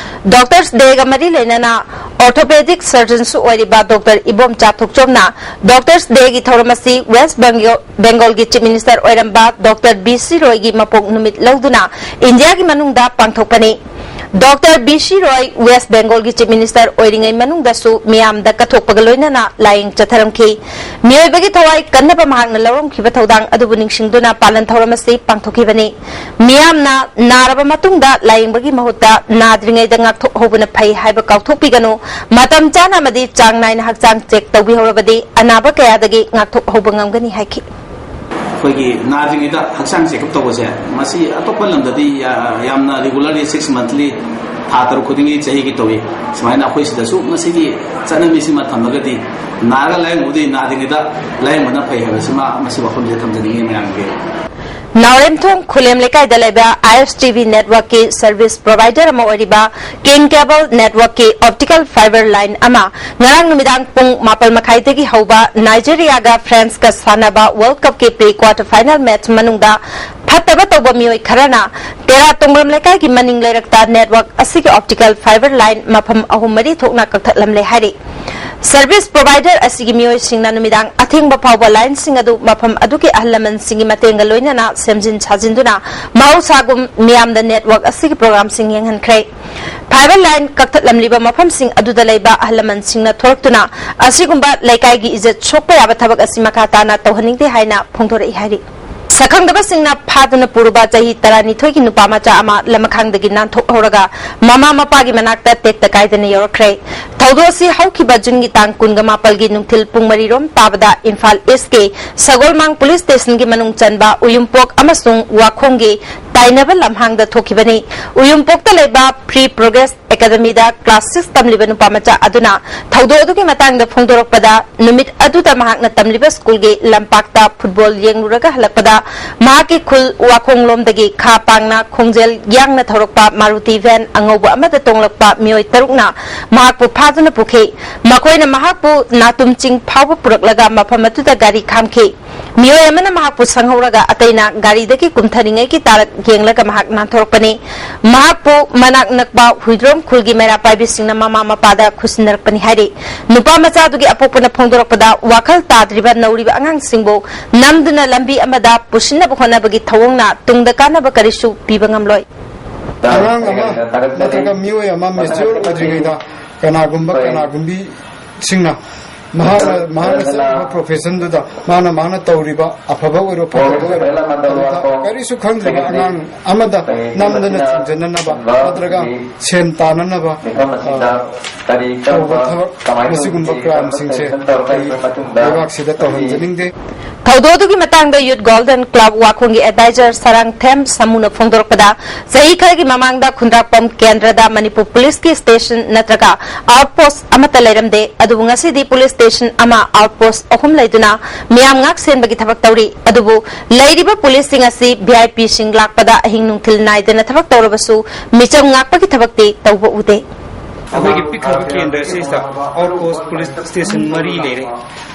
ꯗꯣꯛꯇꯔꯁ ꯗꯦꯒ ꯃꯔꯤ ꯂꯩꯅꯅ ꯑꯣꯔꯊꯣꯄꯦꯗꯤꯛ ꯁꯔꯖꯟꯁꯨ ꯑꯣꯏꯔꯤꯕ ꯗꯣꯛꯇꯔ ꯏꯕꯣꯝꯆꯥ ꯊꯣꯛꯆꯣꯝꯅ ꯗꯣꯛꯇꯔꯁ ꯗꯦꯒꯤ ꯊꯧꯔꯝ ꯑꯁꯤ ꯋꯦꯁ ꯕꯦꯡꯒꯣꯜ ꯕꯦꯡꯒꯣꯜꯒꯤ ꯆꯤꯐ ꯃꯤꯅꯤꯁꯇꯔ ꯑꯣꯏꯔꯝꯕ ꯗꯣꯛꯇꯔ ꯕꯤ ꯁꯤ ꯔꯣꯏꯒꯤ ꯃꯄꯣꯛ ꯅꯨꯃꯤꯠ ꯂꯧꯗꯨꯅ ꯏꯟꯗꯤꯌꯥꯒꯤ ꯃꯅꯨꯡꯗ ꯄꯥꯡꯊꯣꯛꯄꯅꯤ꯫ ꯗꯣꯛꯇꯔ ꯕꯤ ꯁꯤ ꯔꯣꯏ ꯋꯦꯁ ꯕꯦꯡꯒꯣꯜꯒꯤ ꯆꯤꯐ ꯃꯤꯅꯤꯁꯇꯔ ꯑꯣꯏꯔꯤꯉꯩ ꯃꯅꯨꯡꯗꯁꯨ ꯃꯤꯌꯥꯝꯗ ꯀꯠꯊꯣꯛꯄꯒ ꯂꯣꯏꯅꯅ ꯂꯥꯌꯦꯡ ꯆꯠꯊꯔꯝꯈꯤ꯫ ꯃꯤꯑꯣꯏꯕꯒꯤ ꯊꯋꯥꯏ ꯀꯟꯅꯕ ꯃꯍꯥꯛꯅ ꯂꯧꯔꯝꯈꯤꯕ ꯊꯧꯗꯥꯡ ꯑꯗꯨꯕꯨ ꯅꯤꯡꯁꯤꯡꯗꯨꯅ ꯄꯥꯂꯟ ꯊꯧꯔꯝ ꯑꯁꯤ ꯄꯥꯡꯊꯣꯛꯈꯤꯕꯅꯤ꯫ ꯃꯤꯌꯥꯝꯅ ꯅꯥꯔꯕ ꯃꯇꯨꯡꯗ ꯂꯥꯌꯦꯡꯕꯒꯤ ꯃꯍꯨꯠꯇ ꯅꯥꯗ꯭ꯔꯤꯉꯩꯗ ꯉꯥꯛꯊꯣꯛꯍꯧꯕꯅ ꯐꯩ ꯍꯥꯏꯕ ꯀꯥꯎꯊꯣꯛꯄꯤꯒꯅꯨ꯫ ꯃꯇꯝ ꯆꯥꯅ ꯑꯃꯗꯤ ꯆꯥꯡ ꯅꯥꯏꯅ ꯍꯛꯆꯥꯡ ꯆꯦꯛ ꯇꯧꯕꯤꯍꯧꯔꯕꯗꯤ ꯑꯅꯥꯕ ꯀꯌꯥꯗꯒꯤ ꯉꯥꯛꯊꯣꯛꯍꯧꯕ ꯉꯝꯒꯅꯤ ꯍꯥꯏꯈꯤ꯫ ꯑꯩꯈꯣꯏꯒꯤ ꯅꯥꯗ꯭ꯔꯤꯉꯩꯗ ꯍꯛꯆꯥꯡ ꯆꯦꯛꯑꯞ ꯇꯧꯕꯁꯦ, ꯃꯁꯤ ꯑꯇꯣꯞꯄ ꯂꯝꯗꯗꯤ ꯌꯥ-, ꯌꯥꯝꯅ regularly six monthly, ꯊꯥ ꯇꯔꯨꯛ ꯈꯨꯗꯤꯡꯒꯤ ꯆꯍꯤꯒꯤ ꯇꯧꯏ꯫ ꯁꯨꯃꯥꯏꯅ ꯑꯩꯈꯣꯏ ꯁꯤꯗꯁꯨ ꯃꯁꯤꯒꯤ ꯆꯠꯅꯕꯤꯁꯤꯃ ꯊꯝꯂꯒꯗꯤ ꯅꯥꯔꯒ ꯂꯥꯌꯦꯡꯕꯕꯨꯗꯤ ꯅꯥꯗ꯭ꯔꯤꯉꯩꯗ ꯂꯥꯌꯦꯡꯕꯅ ꯐꯩ ꯍꯥꯏꯕꯁꯤꯃ ꯃꯁꯤ ꯋꯥꯐꯝꯁꯤꯗ ꯊꯝꯖꯅꯤꯡꯉꯤ ꯃꯌꯥꯝꯒꯤ꯫ ꯅꯥꯎꯔꯦꯝꯊꯣꯡ ꯈꯨꯂꯦꯝ ꯂꯩꯀꯥꯏꯗ ꯂꯩꯕ ISTV network ꯀꯤ service provider ꯑꯃ ꯑꯣꯏꯔꯤꯕ King Cable network ꯀꯤ optical fiber line ꯑꯃ ꯉꯔꯥꯡ ꯅꯨꯃꯤꯗꯥꯡ ꯄꯨꯡ ꯃꯥꯄꯜ ꯃꯈꯥꯏꯗꯒꯤ ꯍꯧꯕ ꯅꯥꯏꯖꯦꯔꯤꯌꯥꯒ ꯐ꯭ꯔꯥꯟꯁꯀ ꯁꯥꯟꯅꯕ World Cup ꯀꯤ pre quarter final match ꯃꯅꯨꯡꯗ ꯐꯠꯇꯕ ꯇꯧꯕ ꯃꯤꯑꯣꯏ ꯈꯔꯅ ꯇꯦꯔꯥ ꯇꯣꯡꯕ꯭ꯔꯝ ꯂꯩꯀꯥꯏꯒꯤ ꯃꯅꯤꯡ ꯂꯩꯔꯛꯇ network ꯑꯁꯤꯒꯤ optical fiber line ꯃꯐꯝ ꯑꯍꯨꯝ ꯃꯔꯤ ꯊꯣꯛꯅ ꯀꯛꯊꯠꯂꯝꯂꯦ ꯍꯥꯏꯔꯤ꯫ Service provider ꯑꯁꯤꯒꯤ ꯃꯤꯑꯣꯏꯁꯤꯡꯅ ꯅꯨꯃꯤꯗꯥꯡ ꯑꯊꯦꯡꯕ ꯐꯥꯎꯕ ꯂꯥꯏꯟꯁꯤꯡ ꯑꯗꯨ ꯃꯐꯝ ꯑꯗꯨꯒꯤ ꯑꯍꯜ ꯂꯃꯟꯁꯤꯡꯒꯤ ꯃꯇꯦꯡꯒ ꯂꯣꯏꯅꯅ ꯁꯦꯝꯖꯤꯟ ꯁꯥꯖꯤꯟꯗꯨꯅ ꯃꯍꯧꯁꯥꯒꯨꯝ ꯃꯤꯌꯥꯝꯗ network ꯑꯁꯤꯒꯤ programꯁꯤꯡ ꯌꯦꯡꯍꯟꯈ꯭ꯔꯦ꯫ Fiber line ꯀꯛꯊꯠꯂꯝꯂꯤꯕ ꯃꯐꯝꯁꯤꯡ ꯑꯗꯨꯗ ꯂꯩꯕ ꯑꯍꯜ ꯂꯃꯟꯁꯤꯡꯅ ꯊꯣꯔꯛꯇꯨꯅ ꯑꯁꯤꯒꯨꯝꯕ ꯂꯩꯀꯥꯏꯒꯤ ꯏꯖꯠ ꯁꯣꯛꯄ ꯌꯥꯕ ꯊꯕꯛ ꯑꯁꯤ ꯃꯈꯥ ꯇꯥꯅ ꯇꯧꯍꯟꯅꯤꯡꯗꯦ ꯍꯥꯏꯅ ꯐꯣꯡꯗꯣꯔꯛꯏ ꯍꯥꯏꯔꯤ꯫ ꯁꯛꯈꯪꯗꯕꯁꯤꯡꯅ ꯐꯥꯗꯨꯅ ꯄꯨꯔꯨꯕ ꯆꯍꯤ ꯇꯔꯥꯅꯤꯊꯣꯏꯒꯤ ꯅꯨꯄꯥ ꯃꯆꯥ ꯑꯃ ꯂꯃꯈꯥꯡꯗꯒꯤ ꯅꯥꯟꯊꯣꯛꯍꯧꯔꯒ ꯃꯃꯥ ꯃꯄꯥꯒꯤ ꯃꯅꯥꯛꯇ ꯇꯦꯛꯇ ꯀꯥꯏꯗꯅ ꯌꯧꯔꯛꯈ꯭ꯔꯦ꯫ ꯊꯧꯗꯣꯛ ꯑꯁꯤ ꯍꯧꯈꯤꯕ ꯖꯨꯟꯒꯤ ꯇꯥꯡ ꯀꯨꯟꯒ ꯃꯥꯄꯜꯒꯤ ꯅꯨꯡꯊꯤꯜ ꯄꯨꯡ ꯃꯔꯤ ꯔꯣꯝ ꯇꯥꯕꯗ ꯏꯝꯐꯥꯜ ꯏꯁꯀꯤ ꯁꯒꯣꯜꯃꯥꯡ ꯄꯨꯂꯤꯁ ꯁ꯭ꯇꯦꯁꯟꯒꯤ ꯃꯅꯨꯡ ꯆꯟꯕ ꯎꯌꯨꯝꯄꯣꯛ ꯑꯃꯁꯨꯡ ꯋꯥꯈꯣꯡꯒꯤ ꯇꯥꯏꯅꯕ ꯂꯝꯍꯥꯡꯗ ꯊꯣꯛꯈꯤꯕꯅꯤ꯫ ꯎꯌꯨꯝꯄꯣꯛꯇ ꯂꯩꯕ ꯄ꯭ꯔꯤ ꯄ꯭ꯔꯣꯒ꯭ꯔꯦꯁ ꯑꯦꯀꯥꯗꯃꯤꯗ ꯀ꯭ꯂꯥꯁ ꯁꯤꯛꯁ ꯇꯝꯂꯤꯕ ꯅꯨꯄꯥ ꯃꯆꯥ ꯑꯗꯨꯅ ꯊꯧꯗꯣꯛ ꯑꯗꯨꯒꯤ ꯃꯇꯥꯡꯗ ꯐꯣꯡꯗꯣꯔꯛꯄꯗ, ꯅꯨꯃꯤꯠ ꯑꯗꯨꯗ ꯃꯍꯥꯛꯅ ꯇꯝꯂꯤꯕ ꯁ꯭ꯀꯨꯜꯒꯤ ꯂꯝꯄꯥꯛꯇ ꯐꯨꯠꯕꯣꯜ ꯌꯦꯡꯂꯨꯔꯒ ꯍꯜꯂꯛꯄꯗ, ꯃꯍꯥꯛꯀꯤ ꯈꯨꯜ ꯋꯥꯈꯣꯡꯂꯣꯝꯗꯒꯤ ꯈꯥ ꯄꯥꯡꯅ ꯈꯣꯡꯖꯦꯜ ꯌꯥꯡꯅ ꯊꯧꯔꯛꯄ ꯃꯥꯔꯨꯇꯤ ꯚꯦꯟ ꯑꯉꯧꯕ ꯑꯃꯗ ꯇꯣꯡꯂꯛꯄ ꯃꯤꯑꯣꯏ ꯇꯔꯨꯛꯅ ꯃꯍꯥꯛꯄꯨ ꯐꯥꯗꯨꯅ ꯄꯨꯈꯤ꯫ ꯃꯈꯣꯏꯅ ꯃꯍꯥꯛꯄꯨ ꯅꯥꯇꯨꯝ ꯆꯤꯡ ꯐꯥꯎꯕ ꯄꯨꯔꯛꯂꯒ ꯃꯐꯝ ꯑꯗꯨꯗ ꯒꯥꯔꯤ ꯈꯥꯝꯈꯤ꯫ ꯃꯤꯑꯣꯏ ꯑꯃꯅ ꯃꯍꯥꯛꯄꯨ ꯁꯪꯍꯧꯔꯒ ꯑꯇꯩꯅ ꯒꯥꯔꯤꯗꯒꯤ ꯀꯨꯝꯊꯔꯤꯉꯩꯒꯤ ꯇꯥꯔꯛ ꯌꯦꯡꯂꯒ ꯃꯍꯥꯛ ꯅꯥꯟꯊꯣꯔꯛꯄꯅꯤ꯫ ꯃꯍꯥꯛꯄꯨ ꯃꯅꯥꯛ ꯅꯛꯄ ꯍꯨꯏꯗ꯭ꯔꯣꯝ ꯈꯨꯜꯒꯤ ꯃꯩꯔꯥ ꯄꯥꯏꯕꯤꯁꯤꯡꯅ ꯃꯃꯥ ꯃꯄꯥꯗ ꯈꯨꯠꯁꯤꯟꯅꯔꯛꯄꯅꯤ ꯍꯥꯏꯔꯤ꯫ ꯅꯨꯄꯥ ꯃꯆꯥꯗꯨꯒꯤ ꯑꯄꯣꯛꯄꯅ ꯐꯣꯡꯗꯣꯔꯛꯄꯗ, ꯋꯥꯈꯜ ꯇꯥꯗ꯭ꯔꯤꯕ ꯅꯧꯔꯤꯕ ꯑꯉꯥꯡꯁꯤꯡꯕꯨ ꯅꯝꯗꯨꯅ ꯂꯝꯕꯤ ꯑꯃꯗ ꯄꯨꯁꯤꯟꯅꯕ ꯍꯣꯠꯅꯕꯒꯤ ꯊꯧꯑꯣꯡꯅ ꯇꯨꯡꯗ ꯀꯥꯟꯅꯕ ꯀꯔꯤꯁꯨ ꯄꯤꯕ ꯉꯝꯂꯣꯏ꯫ ꯑꯉꯥꯡ ꯑꯃ ꯅꯠꯇ꯭ꯔꯒ ꯃꯤꯑꯣꯏ ꯑꯃ ꯃꯦꯆ꯭ꯌꯣꯔ ꯑꯣꯏꯗ꯭ꯔꯤꯉꯩꯗ ꯀꯅꯥꯒꯨꯝꯕ ꯀꯅꯥꯒꯨꯝꯕꯤꯁꯤꯡꯅ ꯃꯍꯥꯛꯅ ꯃꯍꯥꯛꯅ ꯆꯠꯂꯤꯕ ꯄ꯭ꯔꯣꯐꯦꯁꯟꯗꯨꯗ ꯃꯥꯅ ꯃꯥꯅ ꯇꯧꯔꯤꯕ ꯑꯐꯕ ꯑꯣꯏꯔꯣ ꯐꯠꯇꯕ ꯑꯣꯏꯔꯣ ꯑꯗꯨꯗ ꯀꯔꯤꯁꯨ ꯈꯪꯗ꯭ꯔꯤꯕ ꯑꯉꯥꯡ ꯑꯃꯗ ꯅꯝꯗꯅ ꯊꯤꯡꯖꯤꯟꯅꯅꯕ ꯅꯠꯇ꯭ꯔꯒ ꯁꯦꯟ ꯇꯥꯅꯅꯕ ꯇꯧꯕ ꯊꯕꯛ, ꯃꯁꯤꯒꯨꯝꯕ ꯀ꯭ꯔꯥꯏꯝꯁꯤꯡꯁꯦ ꯑꯩꯈꯣꯏ ꯂꯩꯕꯥꯛꯁꯤꯗ ꯇꯧꯍꯟꯖꯅꯤꯡꯗꯦ꯫ ꯊꯧꯗꯣꯛ ꯑꯗꯨꯒꯤ ꯃꯇꯥꯡꯗ ꯌꯨꯠ ꯒꯣꯜꯗꯟ ꯀ꯭ꯂꯕ ꯋꯥꯈꯣꯡꯒꯤ ꯑꯦꯗꯚꯥꯏꯖꯔ ꯁꯔꯥꯡꯊꯦꯝ ꯁꯃꯨꯅ ꯐꯣꯡꯗꯣꯔꯛꯄꯗ, ꯆꯍꯤ ꯈꯔꯒꯤ ꯃꯃꯥꯡꯗ ꯈꯨꯟꯗ꯭ꯔꯥꯛꯄꯝ ꯀꯦꯟꯗ꯭ꯔꯗ ꯃꯅꯤꯄꯨꯔ ꯄꯨꯂꯤꯁꯀꯤ ꯁ꯭ꯇꯦꯁꯟ ꯅꯠꯇ꯭ꯔꯒ ꯑꯥꯎꯠ ꯄꯣꯁ ꯑꯃꯠꯇ ꯂꯩꯔꯝꯗꯦ꯫ ꯑꯗꯨꯕꯨ ꯉꯁꯤꯗꯤ ꯄꯨꯂꯤꯁ ꯁ꯭ꯇꯦꯁꯟ ꯑꯃ, ꯑꯥꯎꯠ ꯄꯣꯁ ꯑꯍꯨꯝ ꯂꯩꯗꯨꯅ ꯃꯤꯌꯥꯝ ꯉꯥꯛ ꯁꯦꯟꯕꯒꯤ ꯊꯕꯛ ꯇꯧꯔꯤ꯫ ꯑꯗꯨꯕꯨ ꯂꯩꯔꯤꯕ ꯄꯨꯂꯤꯁꯁꯤꯡ ꯑꯁꯤ ꯚꯤ ꯑꯥꯏ ꯄꯤꯁꯤꯡ ꯂꯥꯛꯄꯗ ꯑꯍꯤꯡ ꯅꯨꯡꯊꯤꯜ ꯅꯥꯏꯗꯅ ꯊꯕꯛ ꯇꯧꯔꯕꯁꯨ ꯃꯤꯆꯝ ꯉꯥꯛꯄꯒꯤ ꯊꯕꯛꯇꯤ ꯇꯧꯕ ꯎꯗꯦ꯫ ꯑꯩꯈꯣꯏꯒꯤ ꯄꯤꯛꯈ꯭ꯔꯕ ꯀꯦꯟꯗ꯭ꯔ ꯑꯁꯤꯗ ꯑꯥꯎꯠ ꯄꯣꯁ ꯄꯨꯂꯤꯁ ꯁ꯭ꯇꯦꯁꯟ ꯃꯔꯤ ꯂꯩꯔꯦ꯫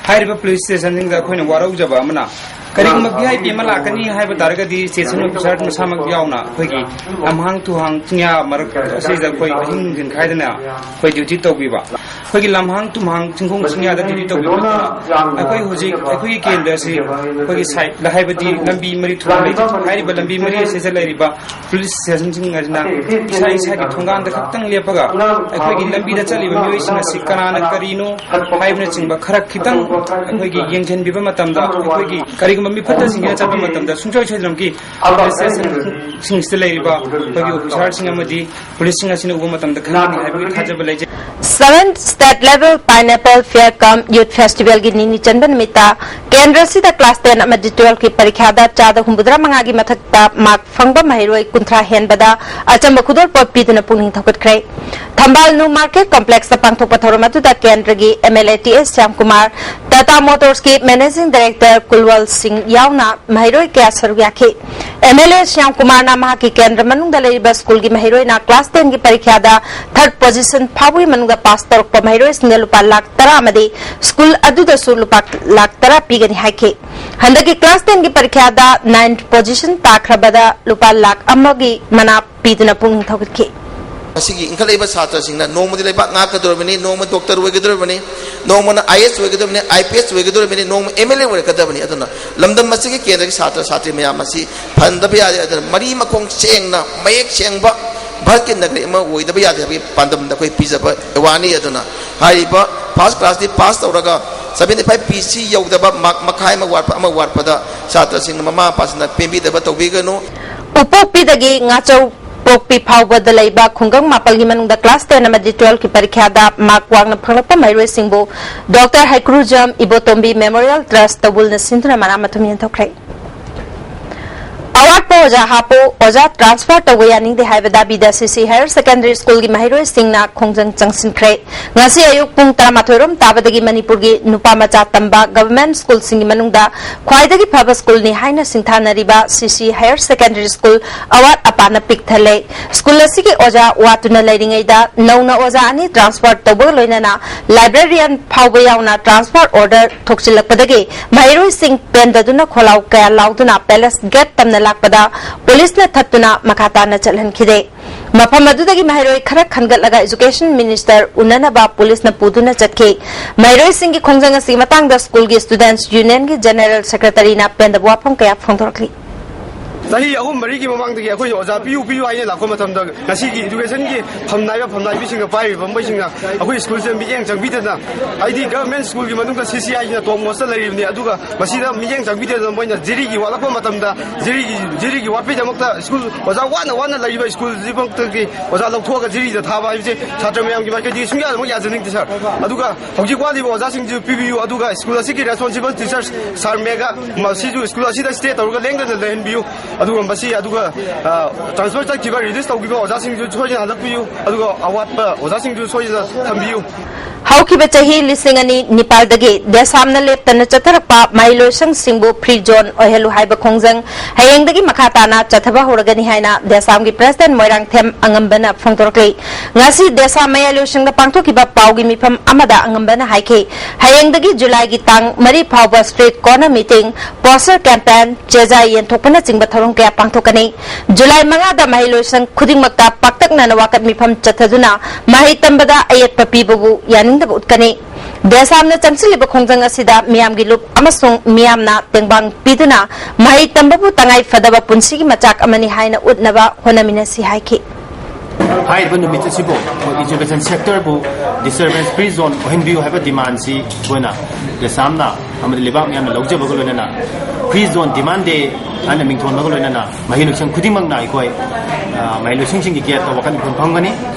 ꯍꯥꯏꯔꯤꯕ ꯄꯨꯂꯤꯁ ꯁ꯭ꯇꯦꯁꯟꯁꯤꯡꯗ ꯑꯩꯈꯣꯏꯅ ꯋꯥꯔꯧꯖꯕ ꯑꯃꯅ, ꯀꯔꯤꯒꯨꯝꯕ ꯚꯤ ꯑꯥꯏ ꯄꯤ ꯑꯃ ꯂꯥꯛꯀꯅꯤ ꯍꯥꯏꯕ ꯇꯥꯔꯒꯗꯤ ꯁ꯭ꯇꯦꯁꯟ ꯑꯣꯐꯤꯁꯔ ꯃꯁꯥꯃꯛ ꯌꯥꯎꯅ ꯑꯩꯈꯣꯏꯒꯤ ꯂꯝꯍꯥꯡ ꯇꯨꯍꯥꯡ ꯆꯤꯡꯌꯥ ꯃꯔꯛ ꯑꯁꯤꯗ ꯑꯩꯈꯣꯏ ꯑꯍꯤꯡ ꯅꯨꯡꯊꯤꯜ ꯈꯥꯏꯗꯅ ꯑꯩꯈꯣꯏ ꯗ꯭ꯌꯨꯇꯤ ꯇꯧꯕꯤꯕ꯫ ꯑꯩꯈꯣꯏꯒꯤ ꯂꯝꯍꯥꯡ ꯇꯨꯝꯍꯥꯡ ꯆꯤꯡꯈꯣꯡ ꯆꯤꯡꯌꯥꯗ ꯗ꯭ꯌꯨꯇꯤ ꯇꯧꯕꯤꯕ ꯅꯠꯇꯅ ꯑꯩꯈꯣꯏ ꯍꯧꯖꯤꯛ ꯑꯩꯈꯣꯏꯒꯤ ꯀꯦꯟꯗ꯭ꯔ ꯑꯁꯤ ꯑꯩꯈꯣꯏꯒꯤ ꯁꯥꯏꯠ ꯍꯥꯏꯕꯗꯤ ꯂꯝꯕꯤ ꯃꯔꯤ ꯊꯣꯡꯅ ꯂꯩꯖꯩ꯫ ꯍꯥꯏꯔꯤꯕ ꯂꯝꯕꯤ ꯃꯔꯤ ꯑꯁꯤꯗ ꯂꯩꯔꯤꯕ ꯄꯨꯂꯤꯁ ꯁ꯭ꯇꯦꯁꯟꯁꯤꯡ ꯑꯁꯤꯅ ꯏꯁꯥ ꯏꯁꯥꯒꯤ ꯊꯣꯡꯒꯥꯟꯗ ꯈꯛꯇꯪ ꯂꯦꯞꯄꯒ ꯑꯩꯈꯣꯏꯒꯤ ꯂꯝꯕꯤꯗ ꯆꯠꯂꯤꯕ ꯃꯤꯑꯣꯏꯁꯤꯡ ꯑꯁꯤ ꯀꯅꯥꯅ ꯀꯔꯤꯅꯣ ꯍꯥꯏꯕꯅꯆꯤꯡꯕ ꯈꯔ ꯈꯤꯇꯪ ꯑꯩꯈꯣꯏꯒꯤ ꯌꯦꯡꯁꯤꯟꯕꯤꯕ ꯃꯇꯝꯗ ꯑꯩꯈꯣꯏꯒꯤ ꯀꯔꯤꯒꯨꯝꯕ ꯃꯤꯐꯠꯇꯁꯤꯡꯁꯤꯅ ꯆꯠꯄ ꯃꯇꯝꯗ ꯁꯨꯡꯁꯣꯏ ꯁꯣꯏꯗꯅꯃꯛꯀꯤ ꯑꯦꯗꯃꯤꯅꯤꯁꯇ꯭ꯔꯦꯁꯟꯁꯤꯡꯁꯤꯗ ꯂꯩꯔꯤꯕ ꯑꯩꯈꯣꯏꯒꯤ ꯑꯣꯐꯤꯁꯥꯔꯁꯤꯡ ꯑꯃꯗꯤ ꯄꯨꯂꯤꯁꯁꯤꯡ ꯑꯁꯤꯅ ꯎꯕ ꯃꯇꯝꯗ ꯈꯪꯒꯅꯤ ꯍꯥꯏꯕꯒꯤ ꯊꯥꯖꯕ ꯂꯩꯖꯩ꯫ Seventh State Level Pineapple Fair cum Youth Festivalꯒꯤ ꯅꯤꯅꯤ ꯆꯟꯕ ꯅꯨꯃꯤꯠꯇ ꯀꯦꯟꯗ꯭ꯔ ꯑꯁꯤꯗ class ten ꯑꯃꯗꯤ twelveꯀꯤ ꯄꯔꯤꯈ꯭ꯌꯥꯗ ꯆꯥꯗ ꯍꯨꯝꯐꯨꯇꯔꯥ ꯃꯉꯥꯒꯤ ꯃꯊꯛꯇ mark ꯐꯪꯕ ꯃꯍꯩꯔꯣꯏ ꯀꯨꯟꯊ꯭ꯔꯥ ꯍꯦꯟꯕꯗ ꯑꯆꯝꯕ ꯈꯨꯗꯣꯜꯄꯣꯠ ꯄꯤꯗꯨꯅ ꯄꯨꯛꯅꯤꯡ ꯊꯧꯒꯠꯈ꯭ꯔꯦ꯫ ꯊꯝꯕꯥꯜ ꯅ꯭ꯌꯨ ꯃꯥꯔꯀꯦꯠ ꯀꯣꯝꯄ꯭ꯂꯦꯛꯁꯇ ꯄꯥꯡꯊꯣꯛꯄ ꯊꯧꯔꯝ ꯑꯗꯨꯗ ꯀꯦꯟꯗ꯭ꯔꯒꯤ MLA T S Shyamkumar, Tata Motorsꯀꯤ Managing Director ꯀꯨꯜꯋꯜ ꯁꯤꯡ ꯌꯥꯎꯅ ꯃꯍꯩꯔꯣꯏ ꯀꯌꯥ ꯁꯔꯨꯛ ꯌꯥꯈꯤ꯫ MLA ꯁ꯭ꯌꯥꯝꯀꯨꯃꯥꯔꯅ ꯃꯍꯥꯛꯀꯤ ꯀꯦꯟꯗ꯭ꯔ ꯃꯅꯨꯡꯗ ꯂꯩꯔꯤꯕ ꯁ꯭ꯀꯨꯜꯒꯤ ꯃꯍꯩꯔꯣꯏꯅ class tenꯒꯤ ꯄꯔꯤꯈ꯭ꯌꯥꯗ third position ꯐꯥꯎꯕꯒꯤ ꯃꯅꯨꯡꯗ pass ꯇꯧꯔꯛꯄ ꯃꯍꯩꯔꯣꯏꯁꯤꯡꯗ ꯂꯨꯄꯥ ꯂꯥꯈ ꯇꯔꯥ ꯑꯃꯗꯤ ꯁ꯭ꯀꯨꯜ ꯑꯗꯨꯗꯁꯨ ꯂꯨꯄꯥ ꯂꯥꯈ ꯇꯔꯥ ꯄꯤꯒꯅꯤ ꯍꯥꯏꯈꯤ꯫ ꯍꯟꯗꯛꯀꯤ class tenꯒꯤ ꯄꯔꯤꯈ꯭ꯌꯥꯗ ninth position ꯇꯥꯈ꯭ꯔꯕꯗ ꯂꯨꯄꯥ ꯂꯥꯈ ꯑꯃꯒꯤ ꯃꯅꯥ ꯄꯤꯗꯨꯅ ꯄꯨꯛꯅꯤꯡ ꯊꯧꯒꯠꯈꯤ꯫ ꯃꯁꯤꯒꯤ ꯏꯟꯈꯠꯂꯛꯏꯕ ꯁꯥꯇ꯭ꯔꯁꯤꯡꯅ ꯅꯣꯡꯃꯗꯤ ꯂꯩꯕꯥꯛ ꯉꯥꯛꯀꯗꯧꯔꯤꯕꯅꯤ, ꯅꯣꯡꯃ doctor ꯑꯣꯏꯒꯗꯧꯔꯤꯕꯅꯤ, ꯅꯣꯡꯃꯅ IAS ꯑꯣꯏꯒꯗꯧꯔꯤꯕꯅꯤ, IPS ꯑꯣꯏꯒꯗꯧꯔꯤꯕꯅꯤ, ꯅꯣꯡꯃ MLA ꯑꯣꯏꯔꯛꯀꯗꯕꯅꯤ꯫ ꯑꯗꯨꯅ ꯂꯝꯗꯝ ꯑꯁꯤꯒꯤ ꯀꯦꯟꯗ꯭ꯔꯒꯤ ꯁꯥꯇ꯭ꯔ ꯁꯥꯇ꯭ꯔꯤ ꯃꯌꯥꯝ ꯑꯁꯤ ꯐꯍꯟꯗꯕ ꯌꯥꯗꯦ꯫ ꯑꯗꯨꯅ ꯃꯔꯤ ꯃꯈꯣꯡ ꯁꯦꯡꯅ, ꯃꯌꯦꯛ ꯁꯦꯡꯕ ꯚꯥꯔꯠꯀꯤ ꯅꯥꯒꯔꯤꯛ ꯑꯃ ꯑꯣꯏꯗꯕ ꯌꯥꯗꯦ ꯍꯥꯏꯕꯒꯤ ꯄꯥꯟꯗꯝꯗ ꯑꯩꯈꯣꯏ ꯄꯤꯖꯕ ꯑꯦꯋꯥꯔꯅꯤ꯫ ꯑꯗꯨꯅ ꯍꯥꯏꯔꯤꯕ first classꯇꯤ pass ꯇꯧꯔꯒ seventy five percent ꯌꯧꯗꯕ, mark ꯃꯈꯥꯏ ꯑꯃ ꯋꯥꯠꯄ, ꯑꯃ ꯋꯥꯠꯄꯗ ꯁꯥꯇ꯭ꯔꯁꯤꯡꯅ ꯃꯃꯥ ꯃꯄꯥꯁꯤꯡꯅ ꯄꯦꯟꯕꯤꯗꯕ ꯇꯧꯕꯤꯒꯅꯨ꯫ ꯎꯄꯣꯛꯄꯤꯗꯒꯤ ꯉꯥꯆꯧ ꯄꯣꯛꯄꯤ ꯐꯥꯎꯕꯗ ꯂꯩꯕ ꯈꯨꯡꯒꯪ ꯃꯥꯄꯜꯒꯤ ꯃꯅꯨꯡꯗ class ten ꯑꯃꯗꯤ twelveꯀꯤ ꯄꯔꯤꯈ꯭ꯌꯥꯗ mark ꯋꯥꯡꯅ ꯐꯪꯂꯛꯄ ꯃꯍꯩꯔꯣꯏꯁꯤꯡꯕꯨ Doctor ꯍꯩꯀ꯭ꯔꯨꯖꯝ ꯏꯕꯣꯇꯣꯝꯕꯤ Memorial Trust ꯇꯧꯕꯨꯜꯅ ꯁꯤꯟꯗꯨꯅ ꯃꯅꯥ ꯃꯊꯨꯝ ꯌꯦꯟꯊꯣꯛꯈ꯭ꯔꯦ꯫ ꯑꯋꯥꯠꯄ ꯑꯣꯖꯥ ꯍꯥꯞꯄꯨ, ꯑꯣꯖꯥ transfer ꯇꯧꯕ ꯌꯥꯅꯤꯡꯗꯦ ꯍꯥꯏꯕ ꯗꯥꯕꯤꯗ CC Higher Secondary Schoolꯒꯤ ꯃꯍꯩꯔꯣꯏꯁꯤꯡꯅ ꯈꯣꯡꯖꯪ ꯆꯪꯁꯤꯟꯈ꯭ꯔꯦ꯫ ꯉꯁꯤ ꯑꯌꯨꯛ ꯄꯨꯡ ꯇꯔꯥꯃꯥꯊꯣꯏ ꯔꯣꯝ ꯇꯥꯕꯗꯒꯤ ꯃꯅꯤꯄꯨꯔꯒꯤ ꯅꯨꯄꯥ ꯃꯆꯥ ꯇꯝꯕ government schoolꯁꯤꯡꯒꯤ ꯃꯅꯨꯡꯗ ꯈ꯭ꯋꯥꯏꯗꯒꯤ ꯐꯕ schoolꯅꯤ ꯍꯥꯏꯅ ꯁꯤꯡꯊꯥꯅꯔꯤꯕ CC Higher Secondary School ꯑꯋꯥꯠ ꯑꯄꯥꯅ ꯄꯤꯛ ꯊꯜꯂꯦ꯫ School ꯑꯁꯤꯒꯤ ꯑꯣꯖꯥ ꯋꯥꯠꯇꯨꯅ ꯂꯩꯔꯤꯉꯩꯗ ꯅꯧꯅ ꯑꯣꯖꯥ ꯑꯅꯤ transfer ꯇꯧꯕꯒ ꯂꯣꯏꯅꯅ librarian ꯐꯥꯎꯕ ꯌꯥꯎꯅ transfer order ꯊꯣꯛꯆꯤꯜꯂꯛꯄꯗꯒꯤ ꯃꯍꯩꯔꯣꯏꯁꯤꯡ ꯄꯦꯟꯗꯗꯨꯅ ꯈꯣꯜꯂꯥꯎ ꯀꯌꯥ ꯂꯥꯎꯗꯨꯅ palace gate ꯇꯝꯅ ꯂꯥꯛꯄꯗ ꯄꯨꯂꯤꯁꯅ ꯊꯠꯇꯨꯅ ꯃꯈꯥ ꯇꯥꯅ ꯆꯠꯍꯟꯈꯤꯗꯦ꯫ ꯃꯐꯝ ꯑꯗꯨꯗꯒꯤ ꯃꯍꯩꯔꯣꯏ ꯈꯔ ꯈꯟꯒꯠꯂꯒ Education Minister ꯎꯅꯅꯕ ꯄꯨꯂꯤꯁꯅ ꯄꯨꯗꯨꯅ ꯆꯠꯈꯤ꯫ ꯃꯍꯩꯔꯣꯏꯁꯤꯡꯒꯤ ꯈꯣꯡꯖꯪ ꯑꯁꯤꯒꯤ ꯃꯇꯥꯡꯗ schoolꯒꯤ Students Unionꯒꯤ General Secretaryꯅ ꯄꯦꯟꯗꯕ ꯋꯥꯐꯝ ꯀꯌꯥ ꯐꯣꯡꯗꯣꯔꯛꯂꯤ꯫ ꯆꯍꯤ ꯑꯍꯨꯝ ꯃꯔꯤꯒꯤ ꯃꯃꯥꯡꯗꯒꯤ ꯑꯩꯈꯣꯏꯅ ꯑꯣꯖꯥ ꯄꯤꯌꯨ ꯄꯤꯌꯨ ꯍꯥꯏꯅ ꯂꯥꯛꯄ ꯃꯇꯝꯗ, ꯉꯁꯤꯒꯤ ꯏꯗꯨꯀꯦꯁꯟꯒꯤ ꯐꯝꯅꯥꯏꯕ ꯐꯝꯅꯥꯏꯕꯤꯁꯤꯡꯅ, ꯄꯥꯏꯔꯤꯕ ꯐꯝꯕꯩꯁꯤꯡꯅ ꯑꯩꯈꯣꯏ ꯁ꯭ꯀꯨꯜꯁꯤꯗ ꯃꯤꯠꯌꯦꯡ ꯆꯪꯕꯤꯗꯅ, ꯍꯥꯏꯗꯤ ꯒꯚꯔꯟꯃꯦꯟꯠ ꯁ꯭ꯀꯨꯜꯒꯤ ꯃꯅꯨꯡꯗ ꯁꯤ ꯁꯤ ꯑꯥꯏꯁꯤꯅ ꯇꯣꯞ ꯃꯣꯁꯇ ꯂꯩꯔꯤꯕꯅꯤ꯫ ꯑꯗꯨꯒ ꯃꯁꯤꯗ ꯃꯤꯠꯌꯦꯡ ꯆꯪꯕꯤꯗꯅ ꯃꯣꯏꯅ ꯖꯤꯔꯤꯒꯤ ꯋꯥꯠꯂꯛꯄ ꯃꯇꯝꯗ, ꯖꯤꯔꯤꯒꯤ, ꯖꯤꯔꯤꯒꯤ ꯋꯥꯠꯄꯩꯗꯃꯛꯇ ꯁ꯭ꯀꯨꯜ ꯑꯣꯖꯥ ꯋꯥꯅ ꯋꯥꯅ ꯂꯩꯔꯤꯕ ꯁ꯭ꯀꯨꯜꯁꯤꯃꯛꯇꯒꯤ ꯑꯣꯖꯥ ꯂꯧꯊꯣꯛꯑꯒ ꯖꯤꯔꯤꯗ ꯊꯥꯕ ꯍꯥꯏꯕꯁꯦ ꯁꯥꯇ꯭ꯔ ꯃꯌꯥꯝꯒꯤ ꯃꯥꯏꯀꯩꯗꯒꯤ ꯁꯨꯡꯌꯥꯃꯛ ꯌꯥꯖꯅꯤꯡꯗꯦ, ꯁꯥꯔ꯫ ꯑꯗꯨꯒ ꯍꯧꯖꯤꯛ ꯋꯥꯠꯂꯤꯕ ꯑꯣꯖꯥꯁꯤꯡꯁꯨ ꯄꯤꯕꯤꯌꯨ, ꯑꯗꯨꯒ ꯁ꯭ꯀꯨꯜ ꯑꯁꯤꯒꯤ ꯔꯦꯁꯄꯣꯟꯁꯤꯕꯜ ꯇꯤꯆꯔ ꯁꯥꯔ ꯃꯦꯒ ꯃꯁꯤꯁꯨ ꯁ꯭ꯀꯨꯜ ꯑꯁꯤꯗ ꯁ꯭ꯇꯦ ꯇꯧꯔꯒ ꯂꯦꯡꯗꯅ ꯂꯩꯍꯟꯕꯤꯌꯨ꯫ ꯑꯗꯨꯒ ꯃꯁꯤ, ꯑꯗꯨꯒ, ꯑ, ꯇ꯭ꯔꯥꯟꯁꯐꯔ ꯆꯠꯈꯤꯕ, ꯔꯤꯂꯤꯁ ꯇꯧꯈꯤꯕ ꯑꯣꯖꯥꯁꯤꯡꯁꯨ ꯁꯣꯏꯗꯅ ꯍꯜꯂꯛꯄꯤꯌꯨ, ꯑꯗꯨꯒ ꯑꯋꯥꯠꯄ ꯑꯣꯖꯥꯁꯤꯡꯁꯨ ꯁꯣꯏꯗꯅ ꯊꯝꯕꯤꯌꯨ꯫ ꯍꯧꯈꯤꯕ ꯆꯍꯤ ꯂꯤꯁꯤꯡ ꯑꯅꯤ ꯅꯤꯄꯥꯜꯗꯒꯤ ꯗꯦꯁꯥꯝꯅ ꯂꯦꯞꯇꯅ ꯆꯠꯊꯔꯛꯄ ꯃꯍꯩꯂꯣꯏꯁꯪꯁꯤꯡꯕꯨ ꯐ꯭ꯔꯤ ꯖꯣꯟ ꯑꯣꯏꯍꯜꯂꯨ ꯍꯥꯏꯕ ꯈꯣꯡꯖꯪ ꯍꯌꯦꯡꯗꯒꯤ ꯃꯈꯥ ꯇꯥꯅ ꯆꯠꯊꯕ ꯍꯧꯔꯒꯅꯤ ꯍꯥꯏꯅ ꯗꯦꯁꯥꯝꯒꯤ ꯄ꯭ꯔꯦꯁꯤꯗꯦꯟꯠ ꯃꯣꯏꯔꯥꯡꯊꯦꯝ ꯑꯉꯝꯕꯅ ꯐꯣꯡꯗꯣꯔꯛꯂꯤ꯫ ꯉꯁꯤ ꯗꯦꯁꯥꯝ ꯃꯌꯥꯏꯂꯣꯏꯁꯪꯗ ꯄꯥꯡꯊꯣꯛꯈꯤꯕ ꯄꯥꯎꯒꯤ ꯃꯤꯐꯝ ꯑꯃꯗ ꯑꯉꯝꯕꯅ ꯍꯥꯏꯈꯤ, ꯍꯌꯦꯡꯗꯒꯤ ꯖꯨꯂꯥꯏꯒꯤ ꯇꯥꯡ ꯃꯔꯤ ꯐꯥꯎꯕ street corner meeting, poster campaign, ꯆꯦꯖꯥꯏ ꯌꯦꯟꯊꯣꯛꯄꯅꯆꯤꯡꯕ ꯊꯧꯔꯝ ꯀꯌꯥ ꯄꯥꯡꯊꯣꯛꯀꯅꯤ꯫ ꯖꯨꯂꯥꯏ ꯃꯉꯥꯗ ꯃꯍꯩꯂꯣꯏꯁꯪ ꯈꯨꯗꯤꯡꯃꯛꯇ ꯄꯥꯛꯇꯛꯅꯅ ꯋꯥꯀꯠ ꯃꯤꯐꯝ ꯆꯠꯊꯗꯨꯅ ꯃꯍꯩ ꯇꯝꯕꯗ ꯑꯌꯦꯠꯄ ꯄꯤꯕꯕꯨ ꯌꯥꯅꯤꯡꯗꯕ ꯎꯠꯀꯅꯤ꯫ ꯗꯦꯁꯥꯝꯅ ꯆꯪꯁꯤꯜꯂꯤꯕ ꯈꯣꯡꯖꯪ ꯑꯁꯤꯗ ꯃꯤꯌꯥꯝꯒꯤ ꯂꯨꯞ ꯑꯃꯁꯨꯡ ꯃꯤꯌꯥꯝꯅ ꯇꯦꯡꯕꯥꯡ ꯄꯤꯗꯨꯅ ꯃꯍꯩ ꯇꯝꯕꯕꯨ ꯇꯉꯥꯏ ꯐꯗꯕ ꯄꯨꯟꯁꯤꯒꯤ ꯃꯆꯥꯛ ꯑꯃꯅꯤ ꯍꯥꯏꯅ ꯎꯠꯅꯕ ꯍꯣꯠꯅꯃꯤꯟꯅꯁꯤ ꯍꯥꯏꯈꯤ꯫ ꯍꯥꯏꯔꯤꯕ ꯅꯨꯃꯤꯠ ꯑꯁꯤꯕꯨ ꯑꯩꯈꯣꯏ ꯏꯖꯨꯀꯦꯁꯟ ꯁꯦꯛꯇꯔꯕꯨ ꯗꯤꯁꯇꯔꯕꯦꯟꯁ ꯐ꯭ꯔꯤ ꯖꯣꯟ ꯑꯣꯏꯍꯟꯕꯤꯌꯨ ꯍꯥꯏꯕ ꯗꯤꯃꯥꯟꯁꯤ ꯑꯩꯈꯣꯏꯅ ꯗꯦꯁꯥꯝꯅ ꯑꯃꯗꯤ ꯂꯩꯕꯥꯛ ꯃꯤꯌꯥꯝꯅ ꯂꯧꯖꯕꯒ ꯂꯣꯏꯅꯅ ꯐ꯭ꯔꯤ ꯖꯣꯟ ꯗꯤꯃꯥꯟ ꯗꯦ ꯍꯥꯏꯅ ꯃꯤꯡꯊꯣꯟꯕꯒ ꯂꯣꯏꯅꯅ ꯃꯍꯩ ꯂꯣꯏꯁꯪ ꯈꯨꯗꯤꯡꯃꯛꯅ ꯑꯩꯈꯣꯏ, ꯑ, ꯃꯍꯩ ꯂꯣꯏꯁꯪꯁꯤꯡꯒꯤ ꯒꯦꯠꯇ ꯋꯥꯀꯠ ꯃꯤꯐꯝ ꯐꯝꯒꯅꯤ꯫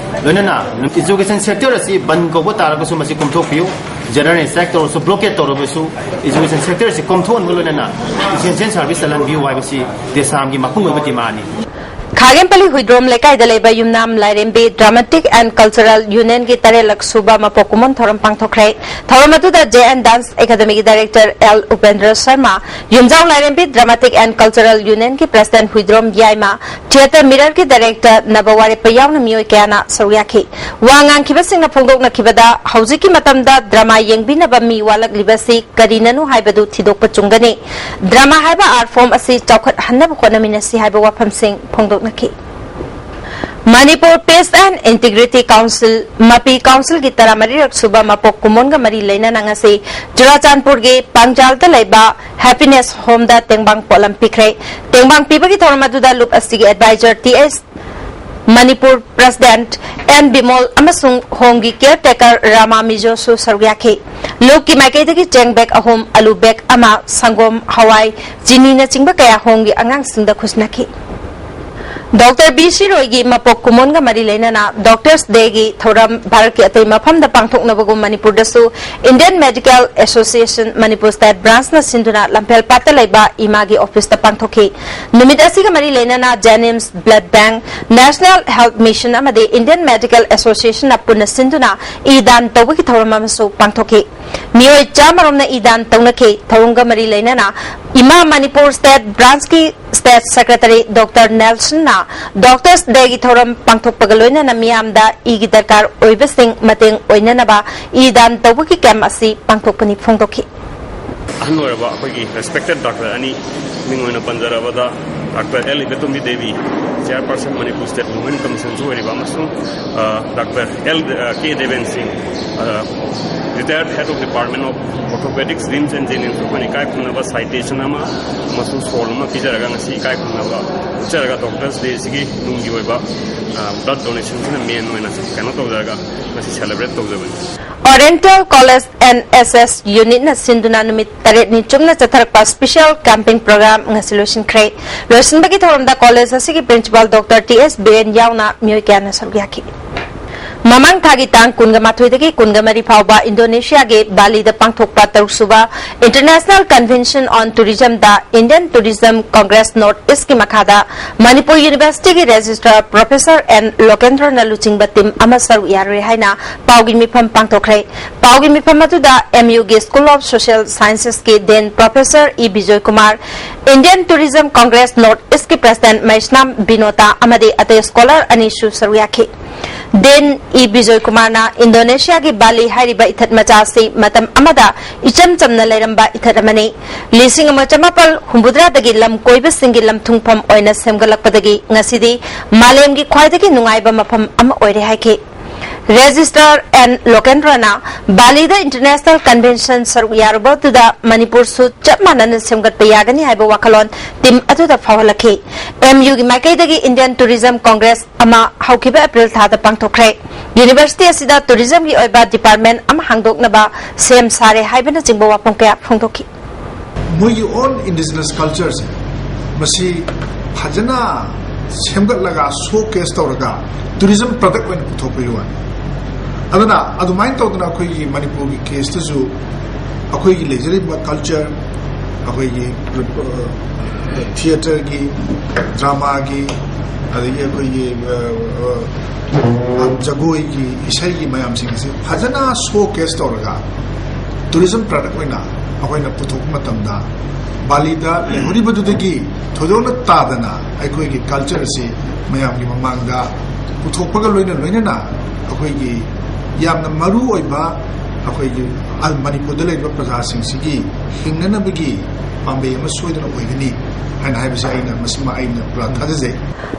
ꯂꯣꯏꯅꯅ ꯏꯖꯨꯀꯦꯁꯟ ꯁꯦꯛꯇꯔ ꯑꯁꯤ ꯕꯟ ꯀꯧꯕ ꯇꯥꯔꯒꯁꯨ ꯃꯁꯤ ꯀꯣꯝꯊꯣꯛꯄꯤꯌꯨ꯫ ꯖꯦꯅꯔꯦꯜ ꯁ꯭ꯇ꯭ꯔꯥꯏꯛ ꯇꯧꯔꯁꯨ, ꯕ꯭ꯂꯣꯀꯦꯠ ꯇꯧꯔꯕꯁꯨ, ꯏꯖꯨꯀꯦꯁꯟ ꯁꯦꯛꯇꯔ ꯑꯁꯤ ꯀꯣꯝꯊꯣꯛꯍꯟꯕ ꯂꯣꯏꯅꯅ ꯏꯁꯦꯟꯁꯤꯌꯦꯜ ꯁꯥꯔꯚꯤꯁ ꯆꯠꯍꯟꯕꯤꯌꯨ ꯍꯥꯏꯕꯁꯤ ꯗꯦꯁꯥꯝꯒꯤ ꯃꯄꯨꯡ ꯑꯣꯏꯕ ꯗꯤꯃꯥꯟꯅꯤ꯫ ꯈꯥꯒꯦꯝꯄꯜꯂꯤ ꯍꯨꯏꯗ꯭ꯔꯣꯝ ꯂꯩꯀꯥꯏꯗ ꯂꯩꯕ ꯌꯨꯝꯅꯥꯝ ꯂꯥꯏꯔꯦꯝꯕꯤ ꯗ꯭ꯔꯥꯃꯥꯇꯤꯛ ꯑꯦꯟ ꯀꯜꯆꯔꯦꯜ ꯌꯨꯅꯤꯌꯟꯒꯤ ꯇꯔꯦꯠꯂꯛ ꯁꯨꯕ ꯃꯄꯣꯛ ꯀꯨꯝꯑꯣꯟ ꯊꯧꯔꯝ ꯄꯥꯡꯊꯣꯛꯈ꯭ꯔꯦ꯫ ꯊꯧꯔꯝ ꯑꯗꯨꯗ ꯖꯦ ꯑꯦꯟ ꯗꯥꯟꯁ ꯑꯦꯀꯥꯗꯃꯤꯒꯤ director L Upendra Sharma, Yumjao Lairembi dramatic and cultural ꯌꯨꯅꯤꯌꯟꯒꯤ president Huidrom Yaima, theatre ꯃꯤꯔꯔꯒꯤ director ꯅꯕꯋꯥꯔꯦꯞꯄ ꯌꯥꯎꯅ ꯃꯤꯑꯣꯏ ꯀꯌꯥꯅ ꯁꯔꯨꯛ ꯌꯥꯈꯤ꯫ ꯋꯥ ꯉꯥꯡꯈꯤꯕꯁꯤꯡꯅ ꯐꯣꯡꯗꯣꯛꯅꯈꯤꯕꯗ, ꯍꯧꯖꯤꯛꯀꯤ ꯃꯇꯝꯗ ꯗ꯭ꯔꯃꯥ ꯌꯦꯡꯕꯤꯅꯕ ꯃꯤ ꯋꯥꯠꯂꯛꯂꯤꯕꯁꯤ ꯀꯔꯤꯅꯅꯣ ꯍꯥꯏꯕꯗꯨ ꯊꯤꯗꯣꯛꯄ ꯆꯨꯝꯒꯅꯤ꯫ ꯗ꯭ꯔꯃꯥ ꯍꯥꯏꯕ ꯑꯥꯔꯠ ꯐꯣꯔꯝ ꯑꯁꯤ ꯆꯥꯎꯈꯠꯍꯟꯅꯕ ꯍꯣꯠꯅꯃꯤꯟꯅꯁꯤ ꯍꯥꯏꯕ ꯋꯥꯐꯝꯁꯤꯡ ꯐꯣꯡꯗꯣꯛꯅꯈꯤ꯫ Manipur Peace and Integrity Council, ꯃꯄꯤ Councilꯒꯤ ꯇꯔꯥꯃꯔꯤꯔꯛ ꯁꯨꯕ ꯃꯄꯣꯛ ꯀꯨꯝꯑꯣꯟꯒ ꯃꯔꯤ ꯂꯩꯅꯅ ꯉꯁꯤ ꯆꯨꯔꯥꯆꯥꯟꯄꯨꯔꯒꯤ ꯄꯥꯡꯖꯥꯜꯗ ꯂꯩꯕ Happiness Homeꯗ ꯇꯦꯡꯕꯥꯡ ꯄꯣꯠꯂꯝ ꯄꯤꯈ꯭ꯔꯦ꯫ ꯇꯦꯡꯕꯥꯡ ꯄꯤꯕꯒꯤ ꯊꯧꯔꯝ ꯑꯗꯨꯗ ꯂꯨꯞ ꯑꯁꯤꯒꯤ advisor T S Manipur president N Bimol ꯑꯃꯁꯨꯡ Homeꯒꯤ caretaker ꯔꯥꯃꯥ ꯃꯤꯖꯣꯁꯨ ꯁꯔꯨꯛ ꯌꯥꯈꯤ꯫ ꯂꯨꯞꯀꯤ ꯃꯥꯏꯀꯩꯗꯒꯤ ꯆꯦꯡ bag ꯑꯍꯨꯝ, ꯑꯂꯨ bag ꯑꯃ, ꯁꯪꯒꯣꯝ, ꯍꯋꯥꯏ, ꯆꯤꯅꯤꯅꯆꯤꯡꯕ ꯀꯌꯥ Homeꯒꯤ ꯑꯉꯥꯡꯁꯤꯡꯗ ꯈꯨꯠꯁꯤꯟꯅꯈꯤ꯫ Doctor ꯕꯤ ꯁꯤ ꯔꯣꯏꯒꯤ ꯃꯄꯣꯛ ꯀꯨꯝꯑꯣꯟꯒ ꯃꯔꯤ ꯂꯩꯅꯅ Doctors Dayꯒꯤ ꯊꯧꯔꯝ ꯚꯥꯔꯠꯀꯤ ꯑꯇꯩ ꯃꯐꯝꯗ ꯄꯥꯡꯊꯣꯛꯅꯕꯒꯨꯝ ꯃꯅꯤꯄꯨꯔꯗꯁꯨ Indian Medical Association Manipur State Branchꯅ ꯁꯤꯟꯗꯨꯅ ꯂꯝꯐꯦꯜꯄꯥꯠꯇ ꯂꯩꯕ ꯏꯃꯥꯒꯤ officeꯇ ꯄꯥꯡꯊꯣꯛꯈꯤ꯫ ꯅꯨꯃꯤꯠ ꯑꯁꯤꯒ ꯃꯔꯤ ꯂꯩꯅꯅ JNIMS, Blood Bank, National Health Mission ꯑꯃꯗꯤ Indian Medical Associationꯅ ꯄꯨꯟꯅ ꯁꯤꯟꯗꯨꯅ ꯏ ꯗꯥꯟ ꯇꯧꯕꯒꯤ ꯊꯧꯔꯝ ꯑꯃꯁꯨ ꯄꯥꯡꯊꯣꯛꯈꯤ꯫ ꯃꯤꯑꯣꯏ ꯆꯥꯝꯃ ꯔꯣꯝꯅ ꯏ ꯗꯥꯟ ꯇꯧꯅꯈꯤ꯫ ꯊꯧꯔꯝꯒ ꯃꯔꯤ ꯂꯩꯅꯅ ꯏꯃꯥ Manipur State Branchꯀꯤ State Secretary Doctor Nelsonꯅ Doctors Dayꯒꯤ ꯊꯧꯔꯝ ꯄꯥꯡꯊꯣꯛꯄꯒ ꯂꯣꯏꯅꯅ ꯃꯤꯌꯥꯝꯗ ꯏꯒꯤ ꯗꯔꯀꯥꯔ ꯑꯣꯏꯕꯁꯤꯡ ꯃꯇꯦꯡ ꯑꯣꯏꯅꯅꯕ ꯏ ꯗꯥꯟ ꯇꯧꯕꯒꯤ camp ꯑꯁꯤ ꯄꯥꯡꯊꯣꯛꯄꯅꯤ ꯐꯣꯡꯗꯣꯛꯈꯤ꯫ ꯑꯍꯜ ꯑꯣꯏꯔꯕ ꯑꯩꯈꯣꯏꯒꯤ respected doctor ꯑꯅꯤ, ꯃꯤꯡ ꯑꯣꯏꯅ ꯄꯟꯖꯔꯕꯗ Doctor L Ibetombi Devi, Chairperson Manipur State Women Commissionꯁꯨ ꯑꯣꯏꯔꯤꯕ, ꯑꯃꯁꯨꯡ, ꯑ, Doctor ꯑꯦꯜ, ꯑ, ꯀꯦ ꯗꯦꯕꯦꯟ ꯁꯤꯡ, ꯑ, Retired Head of Department of Orthopedics, RIMS and JNIMS, ꯑꯩꯈꯣꯏꯅ ꯏꯀꯥꯏ ꯈꯨꯝꯅꯕ citation ꯑꯃ ꯑꯃꯁꯨꯡ shawl ꯑꯃ ꯄꯤꯖꯔꯒ ꯉꯁꯤ ꯏꯀꯥꯏ ꯈꯨꯝꯅꯕ ꯎꯠꯆꯔꯒ Doctors Dayꯁꯤꯒꯤ ꯅꯨꯡꯒꯤ ꯑꯣꯏꯕ, ꯑ, blood donationꯁꯤꯅ main ꯑꯣꯏꯅ ꯀꯩꯅꯣ ꯇꯧꯖꯔꯒ ꯉꯁꯤ celebrate ꯇꯧꯖꯕꯅꯤ꯫ Oriental College N S S Unitꯅ ꯁꯤꯟꯗꯨꯅ ꯅꯨꯃꯤꯠ ꯇꯔꯦꯠꯅꯤ ꯆꯨꯞꯅ ꯆꯠꯊꯔꯛꯄ special camping program ꯉꯁꯤ ꯂꯣꯏꯁꯤꯟꯈ꯭ꯔꯦ꯫ ꯂꯣꯏꯁꯤꯟꯕꯒꯤ ꯊꯧꯔꯝꯗ college ꯑꯁꯤꯒꯤ principal Doctor ꯇꯤ ꯑꯦꯁ ꯕꯤꯔꯦꯟ ꯌꯥꯎꯅ ꯃꯤꯑꯣꯏ ꯀꯌꯥꯅ ꯁꯔꯨꯛ ꯌꯥꯈꯤ꯫ ꯃꯃꯥꯡ ꯊꯥꯒꯤ ꯇꯥꯡ ꯀꯨꯟꯒ ꯃꯥꯊꯣꯏꯗꯒꯤ ꯀꯨꯟꯒ ꯃꯔꯤ ꯐꯥꯎꯕ ꯏꯟꯗꯣꯅꯦꯁꯤꯌꯥꯒꯤ ꯕꯥꯂꯤꯗ ꯄꯥꯡꯊꯣꯛꯄ ꯇꯔꯨꯛ ꯁꯨꯕ International Convention on Tourismꯗ Indian Tourism Congress North Eastꯀꯤ ꯃꯈꯥꯗ ꯃꯅꯤꯄꯨꯔ Universityꯒꯤ Registrar Professor ꯑꯦꯟ ꯂꯣꯀꯦꯟꯗ꯭ꯔꯣꯅ ꯂꯨꯆꯤꯡꯕ team ꯑꯃ ꯁꯔꯨꯛ ꯌꯥꯔꯨꯔꯦ ꯍꯥꯏꯅ ꯄꯥꯎꯒꯤ ꯃꯤꯐꯝ ꯄꯥꯡꯊꯣꯛꯈ꯭ꯔꯦ꯫ ꯄꯥꯎꯒꯤ ꯃꯤꯐꯝ ꯑꯗꯨꯗ M U ꯒꯤ School of Social Scienceꯀꯤ Dean Professor E Bijoy Kumar, Indian Tourism Congress North Eastꯀꯤ President ꯃꯩꯁꯅꯥꯝ ꯕꯤꯅꯣꯇꯥ ꯑꯃꯗꯤ ꯑꯇꯩ scholar ꯑꯅꯤꯁꯨ ꯁꯔꯨꯛ ꯌꯥꯈꯤ꯫ ꯗꯦꯟ ꯏ ꯕꯤꯖꯣꯏ ꯀꯨꯃꯥꯔꯅ ꯏꯟꯗꯣꯅꯦꯁꯤꯌꯥꯒꯤ ꯕꯥꯂꯤ ꯍꯥꯏꯔꯤꯕ ꯏꯊꯠ ꯃꯆꯥ ꯑꯁꯤ ꯃꯇꯝ ꯑꯃꯗ ꯏꯆꯝ ꯆꯝꯅ ꯂꯩꯔꯝꯕ ꯏꯊꯠ ꯑꯃꯅꯤ꯫ ꯂꯤꯁꯤꯡ ꯑꯃ ꯆꯃꯥꯄꯜ ꯍꯨꯝꯐꯨꯇꯔꯥꯗꯒꯤ ꯂꯝ ꯀꯣꯏꯕꯁꯤꯡꯒꯤ ꯂꯝꯊꯨꯡꯐꯝ ꯑꯣꯏꯅ ꯁꯦꯝꯒꯠꯂꯛꯄꯗꯒꯤ ꯉꯁꯤꯗꯤ ꯃꯥꯂꯦꯝꯒꯤ ꯈ꯭ꯋꯥꯏꯗꯒꯤ ꯅꯨꯡꯉꯥꯏꯕ ꯃꯐꯝ ꯑꯃ ꯑꯣꯏꯔꯦ ꯍꯥꯏꯈꯤ꯫ ꯔꯦꯖꯤꯁꯇ꯭ꯔꯥꯔ ꯑꯦꯟ ꯂꯣꯀꯦꯟꯗ꯭ꯔꯅ ꯕꯥꯂꯤꯗ ꯏꯟꯇꯔꯅꯦꯁꯅꯦꯜ ꯀꯟꯚꯦꯟꯁꯟ ꯁꯔꯨꯛ ꯌꯥꯔꯨꯕꯗꯨꯗ ꯃꯅꯤꯄꯨꯔꯁꯨ ꯆꯞ ꯃꯥꯟꯅꯅ ꯁꯦꯝꯒꯠꯄ ꯌꯥꯒꯅꯤ ꯍꯥꯏꯕ ꯋꯥꯈꯜꯂꯣꯟ ꯇꯤꯝ ꯑꯗꯨꯗ ꯐꯥꯎꯍꯜꯂꯛꯈꯤ꯫ ꯑꯦꯝ ꯌꯨꯒꯤ ꯃꯥꯏꯀꯩꯗꯒꯤ ꯏꯟꯗꯤꯌꯟ ꯇꯨꯔꯤꯖꯝ ꯀꯣꯡꯒ꯭ꯔꯦꯁ ꯑꯃ ꯍꯧꯈꯤꯕ ꯑꯦꯄ꯭ꯔꯤꯜ ꯊꯥꯗ ꯄꯥꯡꯊꯣꯛꯈ꯭ꯔꯦ꯫ ꯌꯨꯅꯤꯚꯔꯁꯤꯇꯤ ꯑꯁꯤꯗ ꯇꯨꯔꯤꯖꯝꯒꯤ ꯑꯣꯏꯕ ꯗꯤꯄꯥꯔꯠꯃꯦꯟ ꯑꯃ ꯍꯥꯡꯗꯣꯛꯅꯕ ꯁꯦꯝ ꯁꯥꯔꯦ ꯍꯥꯏꯕꯅꯆꯤꯡꯕ ꯋꯥꯐꯝ ꯀꯌꯥ ꯐꯣꯡꯗꯣꯛꯈꯤ꯫ ꯃꯣꯏꯒꯤ ꯑꯣꯟ ꯏꯟꯗꯤꯖꯤꯅꯁ ꯀꯜꯆꯔꯁꯦ ꯃꯁꯤ ꯐꯖꯅ ꯁꯦꯝꯒꯠꯂꯒ ꯁꯣ ꯀꯦꯁ ꯇꯧꯔꯒ ꯇꯨꯔꯤꯖꯝ ꯄ꯭ꯔꯗꯛ ꯑꯣꯏꯅ ꯄꯨꯊꯣꯛꯄꯒꯤ ꯋꯥꯅꯤ꯫ ꯑꯗꯨꯅ ꯑꯗꯨꯃꯥꯏꯅ ꯇꯧꯗꯅ ꯑꯩꯈꯣꯏꯒꯤ ꯃꯅꯤꯄꯨꯔꯒꯤ ꯀꯦꯁꯇꯁꯨ ꯑꯩꯈꯣꯏꯒꯤ ꯂꯩꯖꯔꯤꯕ ꯀꯜꯆꯔ, ꯑꯩꯈꯣꯏꯒꯤ ꯊꯤꯌꯦꯇꯔꯒꯤ, ꯗ꯭ꯔꯃꯥꯒꯤ, ꯑꯗꯒꯤ ꯑꯩꯈꯣꯏꯒꯤ ꯑ, ꯑ, ꯖꯒꯣꯏꯒꯤ, ꯏꯁꯩꯒꯤ ꯃꯌꯥꯝꯁꯤꯡ ꯑꯁꯤ ꯐꯖꯅ ꯁꯣ ꯀꯦꯁ ꯇꯧꯔꯒ ꯇꯨꯔꯤꯖꯝ ꯄ꯭ꯔꯗꯛ ꯑꯣꯏꯅ ꯑꯩꯈꯣꯏꯅ ꯄꯨꯊꯣꯛꯄ ꯃꯇꯝꯗ ꯕꯥꯂꯤꯗ ꯂꯩꯍꯧꯔꯤꯕꯗꯨꯗꯒꯤ ꯊꯣꯏꯗꯣꯛꯅ ꯇꯥꯗꯅ ꯑꯩꯈꯣꯏꯒꯤ ꯀꯜꯆꯔ ꯑꯁꯤ ꯃꯌꯥꯝꯒꯤ ꯃꯃꯥꯡꯗ ꯄꯨꯊꯣꯛꯄꯒ ꯂꯣꯏꯅ ꯂꯣꯏꯅꯅ ꯑꯩꯈꯣꯏꯒꯤ ꯌꯥꯝꯅ ꯃꯔꯨ ꯑꯣꯏꯕ ꯑꯩꯈꯣꯏꯒꯤ ꯃꯅꯤꯄꯨꯔꯗ ꯂꯩꯔꯤꯕ ꯄ꯭ꯔꯖꯥꯁꯤꯡꯁꯤꯒꯤ ꯍꯤꯡꯅꯅꯕꯒꯤ ꯄꯥꯝꯕꯩ ꯑꯃ ꯁꯣꯏꯗꯅ ꯑꯣꯏꯒꯅꯤ ꯍꯥꯏꯅ ꯍꯥꯏꯕꯁꯦ ꯑꯩꯅ ꯃꯁꯤꯃ ꯑꯩꯅ ꯄꯨꯔꯥ ꯊꯥꯖꯖꯩ꯫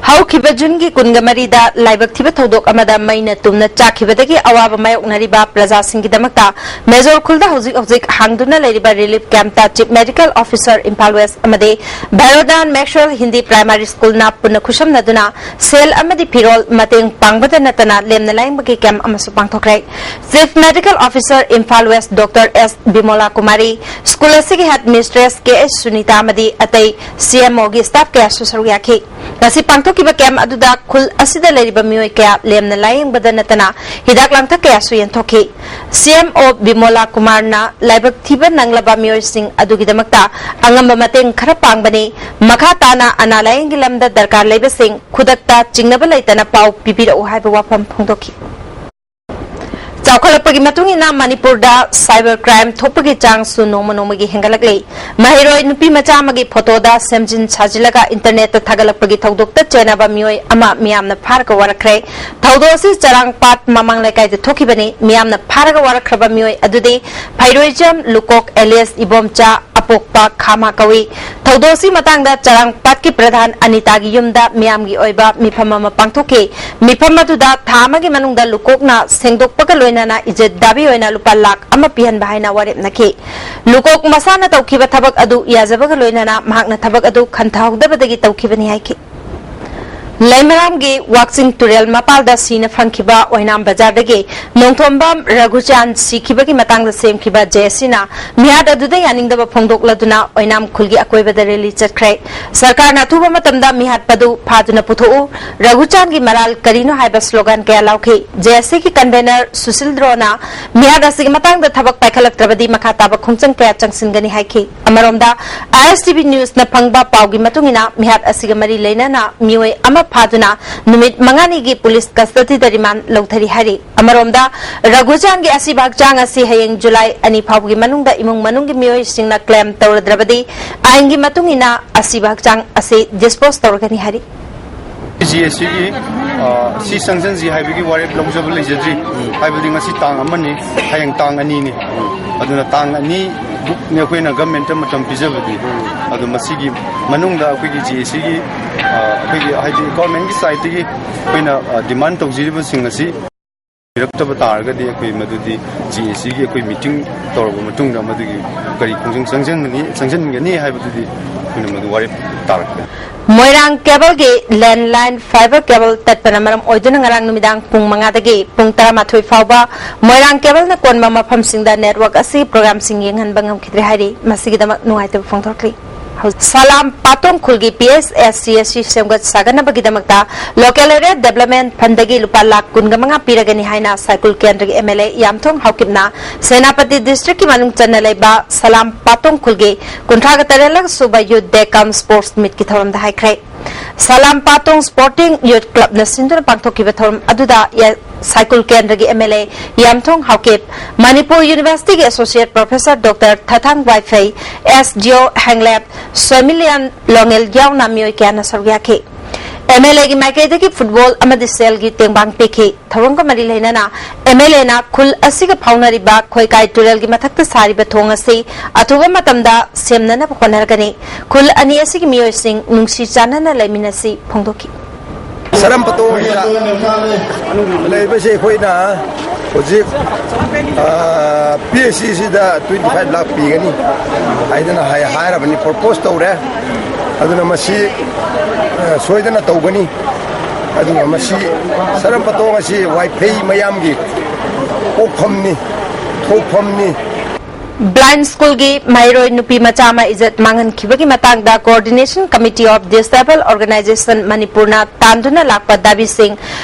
ꯍꯧꯈꯤꯕ ꯖꯨꯟꯒꯤ ꯀꯨꯟꯒ ꯃꯔꯤꯗ ꯂꯥꯏꯕꯛ ꯊꯤꯕ ꯊꯧꯗꯣꯛ ꯑꯃꯗ ꯃꯩꯅ ꯇꯨꯝꯅ ꯆꯥꯛꯈꯤꯕꯗꯒꯤ ꯑꯋꯥꯕ ꯃꯥꯌꯣꯛꯅꯔꯤꯕ ꯄ꯭ꯔꯖꯥꯁꯤꯡꯒꯤꯗꯃꯛꯇ ꯃꯦꯖꯣꯔ ꯈꯨꯜꯗ ꯍꯧꯖꯤꯛ ꯍꯧꯖꯤꯛ ꯍꯥꯡꯗꯨꯅ ꯂꯩꯔꯤꯕ ꯔꯤꯂꯤꯐ ꯀꯦꯝꯞꯇ chief medical officer Imphal west ꯑꯃꯗꯤ ꯚꯦꯔꯣꯗꯥꯟ ꯃꯦꯛꯁꯋꯦꯜ ꯍꯤꯟꯗꯤ ꯄ꯭ꯔꯥꯏꯃꯥꯔꯤ ꯁ꯭ꯀꯨꯜꯅ ꯄꯨꯟꯅ ꯈꯨꯠꯁꯝꯅꯗꯨꯅ ꯁꯦꯜ ꯑꯃꯗꯤ ꯐꯤꯔꯣꯜ ꯃꯇꯦꯡ ꯄꯥꯡꯕꯗ ꯅꯠꯇꯅ ꯂꯦꯝꯅ ꯂꯥꯌꯦꯡꯕꯒꯤ ꯀꯦꯝꯞ ꯑꯃꯁꯨ ꯄꯥꯡꯊꯣꯛꯈ꯭ꯔꯦ꯫ Chief medical officer Imphal west doctor S Bimola Kumari, school ꯑꯁꯤꯒꯤ headmistress K S Sunita ꯑꯃꯗꯤ ꯑꯇꯩ ꯁꯤ ꯑꯦꯝ ꯑꯣꯒꯤ ꯁ꯭ꯇꯥꯐ ꯀꯌꯥꯁꯨ ꯁꯔꯨꯛ ꯌꯥꯈꯤ꯫ ꯉꯁꯤ ꯄꯥꯡꯊꯣꯛꯈꯤꯕ ꯀꯦꯝꯞ ꯑꯗꯨꯗ ꯈꯨꯜ ꯑꯁꯤꯗ ꯂꯩꯔꯤꯕ ꯃꯤꯑꯣꯏ ꯀꯌꯥ ꯂꯦꯝꯅ ꯂꯥꯌꯦꯡꯕꯗ ꯅꯠꯇꯅ ꯍꯤꯗꯥꯛ ꯂꯥꯡꯊꯛ ꯀꯌꯥꯁꯨ ꯌꯦꯟꯊꯣꯛꯈꯤ꯫ ꯁꯤ ꯑꯦꯝ ꯑꯣ ꯕꯤꯃꯣꯂꯥ ꯀꯨꯃꯥꯔꯅ ꯂꯥꯏꯕꯛ ꯊꯤꯕ ꯅꯪꯂꯕ ꯃꯤꯑꯣꯏꯁꯤꯡ ꯑꯗꯨꯒꯤꯗꯃꯛꯇ ꯑꯉꯝꯕ ꯃꯇꯦꯡ ꯈꯔ ꯄꯥꯡꯕꯅꯤ, ꯃꯈꯥ ꯇꯥꯅ ꯑꯅꯥ ꯂꯥꯌꯦꯡꯒꯤ ꯂꯝꯗ ꯗꯔꯀꯥꯔ ꯂꯩꯕꯁꯤꯡ ꯈꯨꯗꯛꯇ ꯆꯤꯡꯅꯕ ꯂꯩꯇꯅ ꯄꯥꯎ ꯄꯤꯕꯤꯔꯛꯎ ꯍꯥꯏꯕ ꯋꯥꯐꯝ ꯐꯣꯡꯗꯣꯛꯈꯤ꯫ ꯆꯥꯎꯈꯠꯂꯛꯄꯒꯤ ꯃꯇꯨꯡ ꯏꯟꯅ ꯃꯅꯤꯄꯨꯔꯗ cyber crime ꯊꯣꯛꯄꯒꯤ ꯆꯥꯡꯁꯨ ꯅꯣꯡꯃ ꯅꯣꯡꯃꯒꯤ ꯍꯦꯟꯒꯠꯂꯛꯂꯤ꯫ ꯃꯍꯩꯔꯣꯏ ꯅꯨꯄꯤ ꯃꯆꯥ ꯑꯃꯒꯤ ꯐꯣꯇꯣꯗ ꯁꯦꯝꯖꯤꯟ ꯁꯥꯖꯤꯜꯂꯒ ꯏꯟꯇꯔꯅꯦꯠꯇ ꯊꯥꯒꯠꯂꯛꯄꯒꯤ ꯊꯧꯗꯣꯛꯇ ꯆꯦꯟꯅꯕ ꯃꯤꯑꯣꯏ ꯑꯃ ꯃꯤꯌꯥꯝꯅ ꯐꯥꯔꯒ ꯋꯥꯔꯛꯈ꯭ꯔꯦ꯫ ꯊꯧꯗꯣꯛ ꯑꯁꯤ ꯆꯔꯥꯡꯄꯥꯠ ꯃꯃꯥꯡ ꯂꯩꯀꯥꯏꯗ ꯊꯣꯛꯈꯤꯕꯅꯤ꯫ ꯃꯤꯌꯥꯝꯅ ꯐꯥꯔꯒ ꯋꯥꯔꯛꯈ꯭ꯔꯕ ꯃꯤꯑꯣꯏ ꯑꯗꯨꯗꯤ ꯐꯩꯔꯣꯏꯖꯝ ꯂꯨꯀꯣꯛ alias ꯏꯕꯣꯝꯆꯥ, ꯑꯄꯣꯛꯄ ꯈꯥꯃꯥ ꯀꯧꯏ꯫ ꯊꯧꯗꯣꯛ ꯑꯁꯤ ꯃꯇꯥꯡꯗ ꯆꯔꯥꯡꯄꯥꯠꯀꯤ ꯄ꯭ꯔꯙꯥꯟ ꯑꯅꯤꯇꯥꯒꯤ ꯌꯨꯝꯗ ꯃꯤꯌꯥꯝꯒꯤ ꯑꯣꯏꯕ ꯃꯤꯐꯝ ꯑꯃ ꯄꯥꯡꯊꯣꯛꯈꯤ꯫ ꯃꯤꯐꯝ ꯑꯗꯨꯗ ꯊꯥ ꯑꯃꯒꯤ ꯃꯅꯨꯡꯗ ꯂꯨꯀꯣꯛꯅ ꯁꯦꯡꯗꯣꯛꯄꯒ ꯂꯣꯏꯅꯅ ꯏꯖꯠ ꯗꯥꯕꯤ ꯑꯣꯏꯅ ꯂꯨꯄꯥ ꯂꯥꯈ ꯑꯃ ꯄꯤꯍꯟꯕ ꯍꯥꯏꯅ ꯋꯥꯔꯦꯞꯅꯈꯤ꯫ ꯂꯨꯀꯣꯛ ꯃꯁꯥꯅ ꯇꯧꯈꯤꯕ ꯊꯕꯛ ꯑꯗꯨ ꯌꯥꯖꯕꯒ ꯂꯣꯏꯅꯅ ꯃꯍꯥꯛꯅ ꯊꯕꯛ ꯑꯗꯨ ꯈꯟꯊꯍꯧꯗꯕꯗꯒꯤ ꯇꯧꯈꯤꯕꯅꯤ ꯍꯥꯏꯈꯤ꯫ ꯂꯩꯃꯔꯥꯝꯒꯤ ꯋꯥꯛꯆꯤꯡ ꯇꯨꯔꯦꯜ ꯃꯄꯥꯜꯗ ꯁꯤꯅ ꯐꯪꯈꯤꯕ ꯑꯣꯏꯅꯥꯝ ꯕꯖꯥꯔꯗꯒꯤ ꯅꯣꯡꯊꯣꯝꯕꯝ ꯔꯘꯨꯆꯥꯟ ꯁꯤꯈꯤꯕꯒꯤ ꯃꯇꯥꯡꯗ ꯁꯦꯝꯈꯤꯕ JACꯅ ꯃꯤꯍꯥꯠ ꯑꯗꯨꯗ ꯌꯥꯅꯤꯡꯗꯕ ꯐꯣꯡꯗꯣꯛꯂꯗꯨꯅ ꯑꯣꯏꯅꯥꯝ ꯈꯨꯜꯒꯤ ꯑꯀꯣꯏꯕꯗ rally ꯆꯠꯈ꯭ꯔꯦ꯫ ꯁꯔꯀꯥꯔꯅ ꯑꯊꯨꯕ ꯃꯇꯝꯗ ꯃꯤꯍꯥꯠꯄꯗꯨ ꯐꯥꯗꯨꯅ ꯄꯨꯊꯣꯛꯎ, ꯔꯘꯨꯆꯥꯟꯒꯤ ꯃꯔꯥꯜ ꯀꯔꯤꯅꯣ ꯍꯥꯏꯕ slogan ꯀꯌꯥ ꯂꯥꯎꯈꯤ꯫ JACꯒꯤ convener ꯁꯨꯁꯤꯜ ꯗ꯭ꯔꯣꯅ ꯃꯤꯍꯥꯠ ꯑꯁꯤꯒꯤ ꯃꯇꯥꯡꯗ ꯊꯕꯛ ꯄꯥꯏꯈꯠꯂꯛꯇ꯭ꯔꯕꯗꯤ ꯃꯈꯥ ꯇꯥꯕ ꯈꯣꯡꯖꯪ ꯀꯌꯥ ꯆꯪꯁꯤꯟꯒꯅꯤ ꯍꯥꯏꯈꯤ꯫ ꯑꯃꯔꯣꯝꯗ, ISTV Newsꯅ ꯐꯪꯕ ꯄꯥꯎꯒꯤ ꯃꯇꯨꯡ ꯏꯟꯅ, ꯃꯤꯍꯥꯠ ꯑꯁꯤꯒ ꯃꯔꯤ ꯂꯩꯅꯅ ꯃꯤꯑꯣꯏ ꯑꯃ ꯐꯥꯗꯨꯅ ꯅꯨꯃꯤꯠ ꯃꯉꯥꯅꯤꯒꯤ police custodyꯗ remand ꯂꯧꯊꯔꯤ ꯍꯥꯏꯔꯤ꯫ ꯑꯃꯔꯣꯝꯗ, ꯔꯘꯨꯆꯥꯟꯒꯤ ꯑꯁꯤꯕ ꯍꯛꯆꯥꯡ ꯑꯁꯤ ꯍꯌꯦꯡ July ꯑꯅꯤ ꯐꯥꯎꯕꯒꯤ ꯃꯅꯨꯡꯗ ꯏꯃꯨꯡ ꯃꯅꯨꯡꯒꯤ ꯃꯤꯑꯣꯏꯁꯤꯡꯅ claim ꯇꯧꯔꯗ꯭ꯔꯕꯗꯤ, ꯑꯥꯏꯟꯒꯤ ꯃꯇꯨꯡ ꯏꯟꯅ ꯑꯁꯤꯕ ꯍꯛꯆꯥꯡ ꯑꯁꯤ dispose ꯇꯧꯔꯒꯅꯤ ꯍꯥꯏꯔꯤ꯫ JACꯒꯤ, ꯑ, ꯁꯤ ꯆꯪꯁꯤꯟꯁꯤ ꯍꯥꯏꯕꯒꯤ ꯋꯥꯔꯦꯞ ꯂꯧꯖꯕ ꯂꯩꯖꯗ꯭ꯔꯤ꯫ ꯍꯥꯏꯕꯗꯤ ꯉꯁꯤ ꯇꯥꯡ ꯑꯃꯅꯤ, ꯍꯌꯦꯡ ꯇꯥꯡ ꯑꯅꯤꯅꯤ꯫ ꯑꯗꯨꯅ ꯇꯥꯡ ꯑꯅꯤ ꯕꯨꯛꯅꯤ ꯑꯩꯈꯣꯏꯅ governmentꯇ ꯃꯇꯝ ꯄꯤꯖꯕꯗꯤ꯫ ꯑꯗꯣ ꯃꯁꯤꯒꯤ ꯃꯅꯨꯡꯗ ꯑꯩꯈꯣꯏꯒꯤ JACꯒꯤ, ꯑ, ꯑꯩꯈꯣꯏꯒꯤ ꯍꯥꯏꯗꯤ governmentꯀꯤ sideꯇꯒꯤ ꯑꯩꯈꯣꯏꯅ, ꯑ, demand ꯇꯧꯖꯔꯤꯕꯁꯤꯡ ꯑꯁꯤ ꯄꯤꯔꯛꯇꯕ ꯇꯥꯔꯒꯗꯤ ꯑꯩꯈꯣꯏ ꯃꯗꯨꯗꯤ JACꯒꯤ ꯑꯩꯈꯣꯏ meeting ꯇꯧꯔꯕ ꯃꯇꯨꯡꯗ ꯃꯗꯨꯒꯤ ꯀꯔꯤ ꯈꯣꯡꯖꯪ ꯆꯪꯁꯤꯟꯒꯅꯤ, ꯆꯪꯁꯤꯟꯒꯅꯤ ꯍꯥꯏꯕꯗꯨꯗꯤ ꯑꯩꯈꯣꯏꯅ ꯃꯗꯨ ꯋꯥꯔꯦꯞ ꯇꯥꯔꯛꯀꯅꯤ꯫ ꯃꯣꯏꯔꯥꯡ cableꯒꯤ landline fiber cable ꯇꯠꯄꯅ ꯃꯔꯝ ꯑꯣꯏꯗꯨꯅ ꯉꯔꯥꯡ ꯅꯨꯃꯤꯗꯥꯡ ꯄꯨꯡ ꯃꯉꯥꯗꯒꯤ ꯄꯨꯡ ꯇꯔꯥꯃꯥꯊꯣꯏ ꯐꯥꯎꯕ ꯃꯣꯏꯔꯥꯡ cableꯅ ꯀꯣꯟꯕ ꯃꯐꯝꯁꯤꯡꯗ network ꯑꯁꯤ programꯁꯤꯡ ꯌꯦꯡꯍꯟꯕ ꯉꯝꯈꯤꯗ꯭ꯔꯦ ꯍꯥꯏꯔꯤ꯫ ꯃꯁꯤꯒꯤꯗꯃꯛ ꯅꯨꯡꯉꯥꯏꯇꯕ ꯐꯣꯡꯗꯣꯛꯂꯤ꯫ ꯍꯧꯖꯤꯛ ꯁꯂꯥꯝ ꯄꯥꯇꯣꯡ ꯈꯨꯜꯒꯤ PHSCSC ꯁꯦꯝꯒꯠ ꯁꯥꯒꯠꯅꯕꯒꯤꯗꯃꯛꯇ local area development fundꯗꯒꯤ ꯂꯨꯄꯥ ꯂꯥꯈ ꯀꯨꯟꯒ ꯃꯉꯥ ꯄꯤꯔꯒꯅꯤ ꯍꯥꯏꯅ ꯁꯥꯏꯀꯨꯜ ꯀꯦꯟꯗ꯭ꯔꯒꯤ MLA ꯌꯥꯝꯊꯣꯡ ꯍꯥꯎꯀꯤꯞꯅ ꯁꯦꯅꯥꯄꯇꯤ districtꯀꯤ ꯃꯅꯨꯡ ꯆꯟꯅ ꯂꯩꯕ ꯁꯂꯥꯝ ꯄꯥꯇꯣꯡ ꯈꯨꯜꯒꯤ ꯀꯨꯟꯊ꯭ꯔꯥꯒ ꯇꯔꯦꯠꯂꯛ ꯁꯨꯕ Youth Day cum Sports Meetꯀꯤ ꯊꯧꯔꯝꯗ ꯍꯥꯏꯈ꯭ꯔꯦ꯫ ꯁꯂꯥꯝ ꯄꯥꯇꯣꯡ Sporting Youth Clubꯅ ꯁꯤꯟꯗꯨꯅ ꯄꯥꯡꯊꯣꯛꯈꯤꯕ ꯊꯧꯔꯝ ꯑꯗꯨꯗ ꯌꯥ-, ꯁꯥꯏꯀꯨꯜ ꯀꯦꯟꯗ꯭ꯔꯒꯤ M L A Yamthong Haokip, Manipur ꯌꯨꯅꯤꯚꯔꯁꯤꯇꯤꯒꯤ associate professor doctor Thathang Vaiphei, S D O Henglep ꯁꯣꯏꯃꯤꯂꯤꯌꯥꯟ ꯂꯣꯡꯉꯦꯜ ꯌꯥꯎꯅ ꯃꯤꯑꯣꯏ ꯀꯌꯥꯅ ꯁꯔꯨꯛ ꯌꯥꯈꯤ꯫ ꯑꯦꯝ ꯑꯦꯜ ꯑꯦꯒꯤ ꯃꯥꯏꯀꯩꯗꯒꯤ ꯐꯨꯠꯕꯣꯜ ꯑꯃꯗꯤ ꯁꯦꯜꯒꯤ ꯇꯦꯡꯕꯥꯡ ꯄꯤꯈꯤ꯫ ꯊꯧꯔꯝꯒ ꯃꯔꯤ ꯂꯩꯅꯅ ꯑꯦꯝ ꯑꯦꯜ ꯑꯦꯅ ꯈꯨꯜ ꯑꯁꯤꯒ ꯐꯥꯎꯅꯔꯤꯕ ꯈꯣꯏꯀꯥꯏ ꯇꯨꯔꯦꯜꯒꯤ ꯃꯊꯛꯇ ꯁꯥꯔꯤꯕ ꯊꯣꯡ ꯑꯁꯤ ꯑꯊꯨꯕ ꯃꯇꯝꯗ ꯁꯦꯝꯅꯅꯕ ꯍꯣꯠꯅꯔꯒꯅꯤ꯫ ꯈꯨꯜ ꯑꯅꯤ ꯑꯁꯤꯒꯤ ꯃꯤꯑꯣꯏꯁꯤꯡ ꯅꯨꯡꯁꯤ ꯆꯥꯟꯅꯅ ꯂꯩꯃꯤꯟꯅꯁꯤ ꯐꯣꯡꯗꯣꯛꯈꯤ꯫ ꯁꯔꯝ ꯄꯇꯣꯡꯗ ꯂꯩꯕꯁꯦ ꯑꯩꯈꯣꯏꯅ ꯍꯧꯖꯤꯛ ꯄꯤ ꯑꯩꯆ ꯁꯤꯁꯤꯗ ꯇ꯭ꯋꯦꯟꯇꯤ ꯐꯥꯏꯚ ꯂꯥꯛ ꯄꯤꯒꯅꯤ ꯍꯥꯏꯗꯅ ꯍꯥꯏ-, ꯍꯥꯏꯔꯕꯅꯤ, ꯄ꯭ꯔꯣꯄꯣꯁ ꯇꯧꯔꯦ꯫ ꯑꯗꯨꯅ ꯃꯁꯤ ꯑ, ꯁꯣꯏꯗꯅ ꯇꯧꯒꯅꯤ꯫ ꯑꯗꯨꯒ ꯃꯁꯤ ꯁꯔꯝ ꯄꯇꯣꯡ ꯑꯁꯤ ꯋꯥꯏꯐꯩ ꯃꯌꯥꯝꯒꯤ ꯄꯣꯛꯐꯝꯅꯤ, ꯊꯣꯛꯐꯝꯅꯤ꯫ ꯕ꯭ꯂꯥꯏꯟ ꯁ꯭ꯀꯨꯜꯒꯤ ꯃꯍꯩꯔꯣꯏ ꯅꯨꯄꯤ ꯃꯆꯥ ꯑꯃ ꯏꯖꯠ ꯃꯥꯡꯍꯟꯈꯤꯕꯒꯤ ꯃꯇꯥꯡꯗ Coordination Committee of Disabled Organisation ꯃꯅꯤꯄꯨꯔꯅ ꯇꯥꯟꯗꯨꯅ ꯂꯥꯛꯄ ꯗꯥꯕꯤꯁꯤꯡ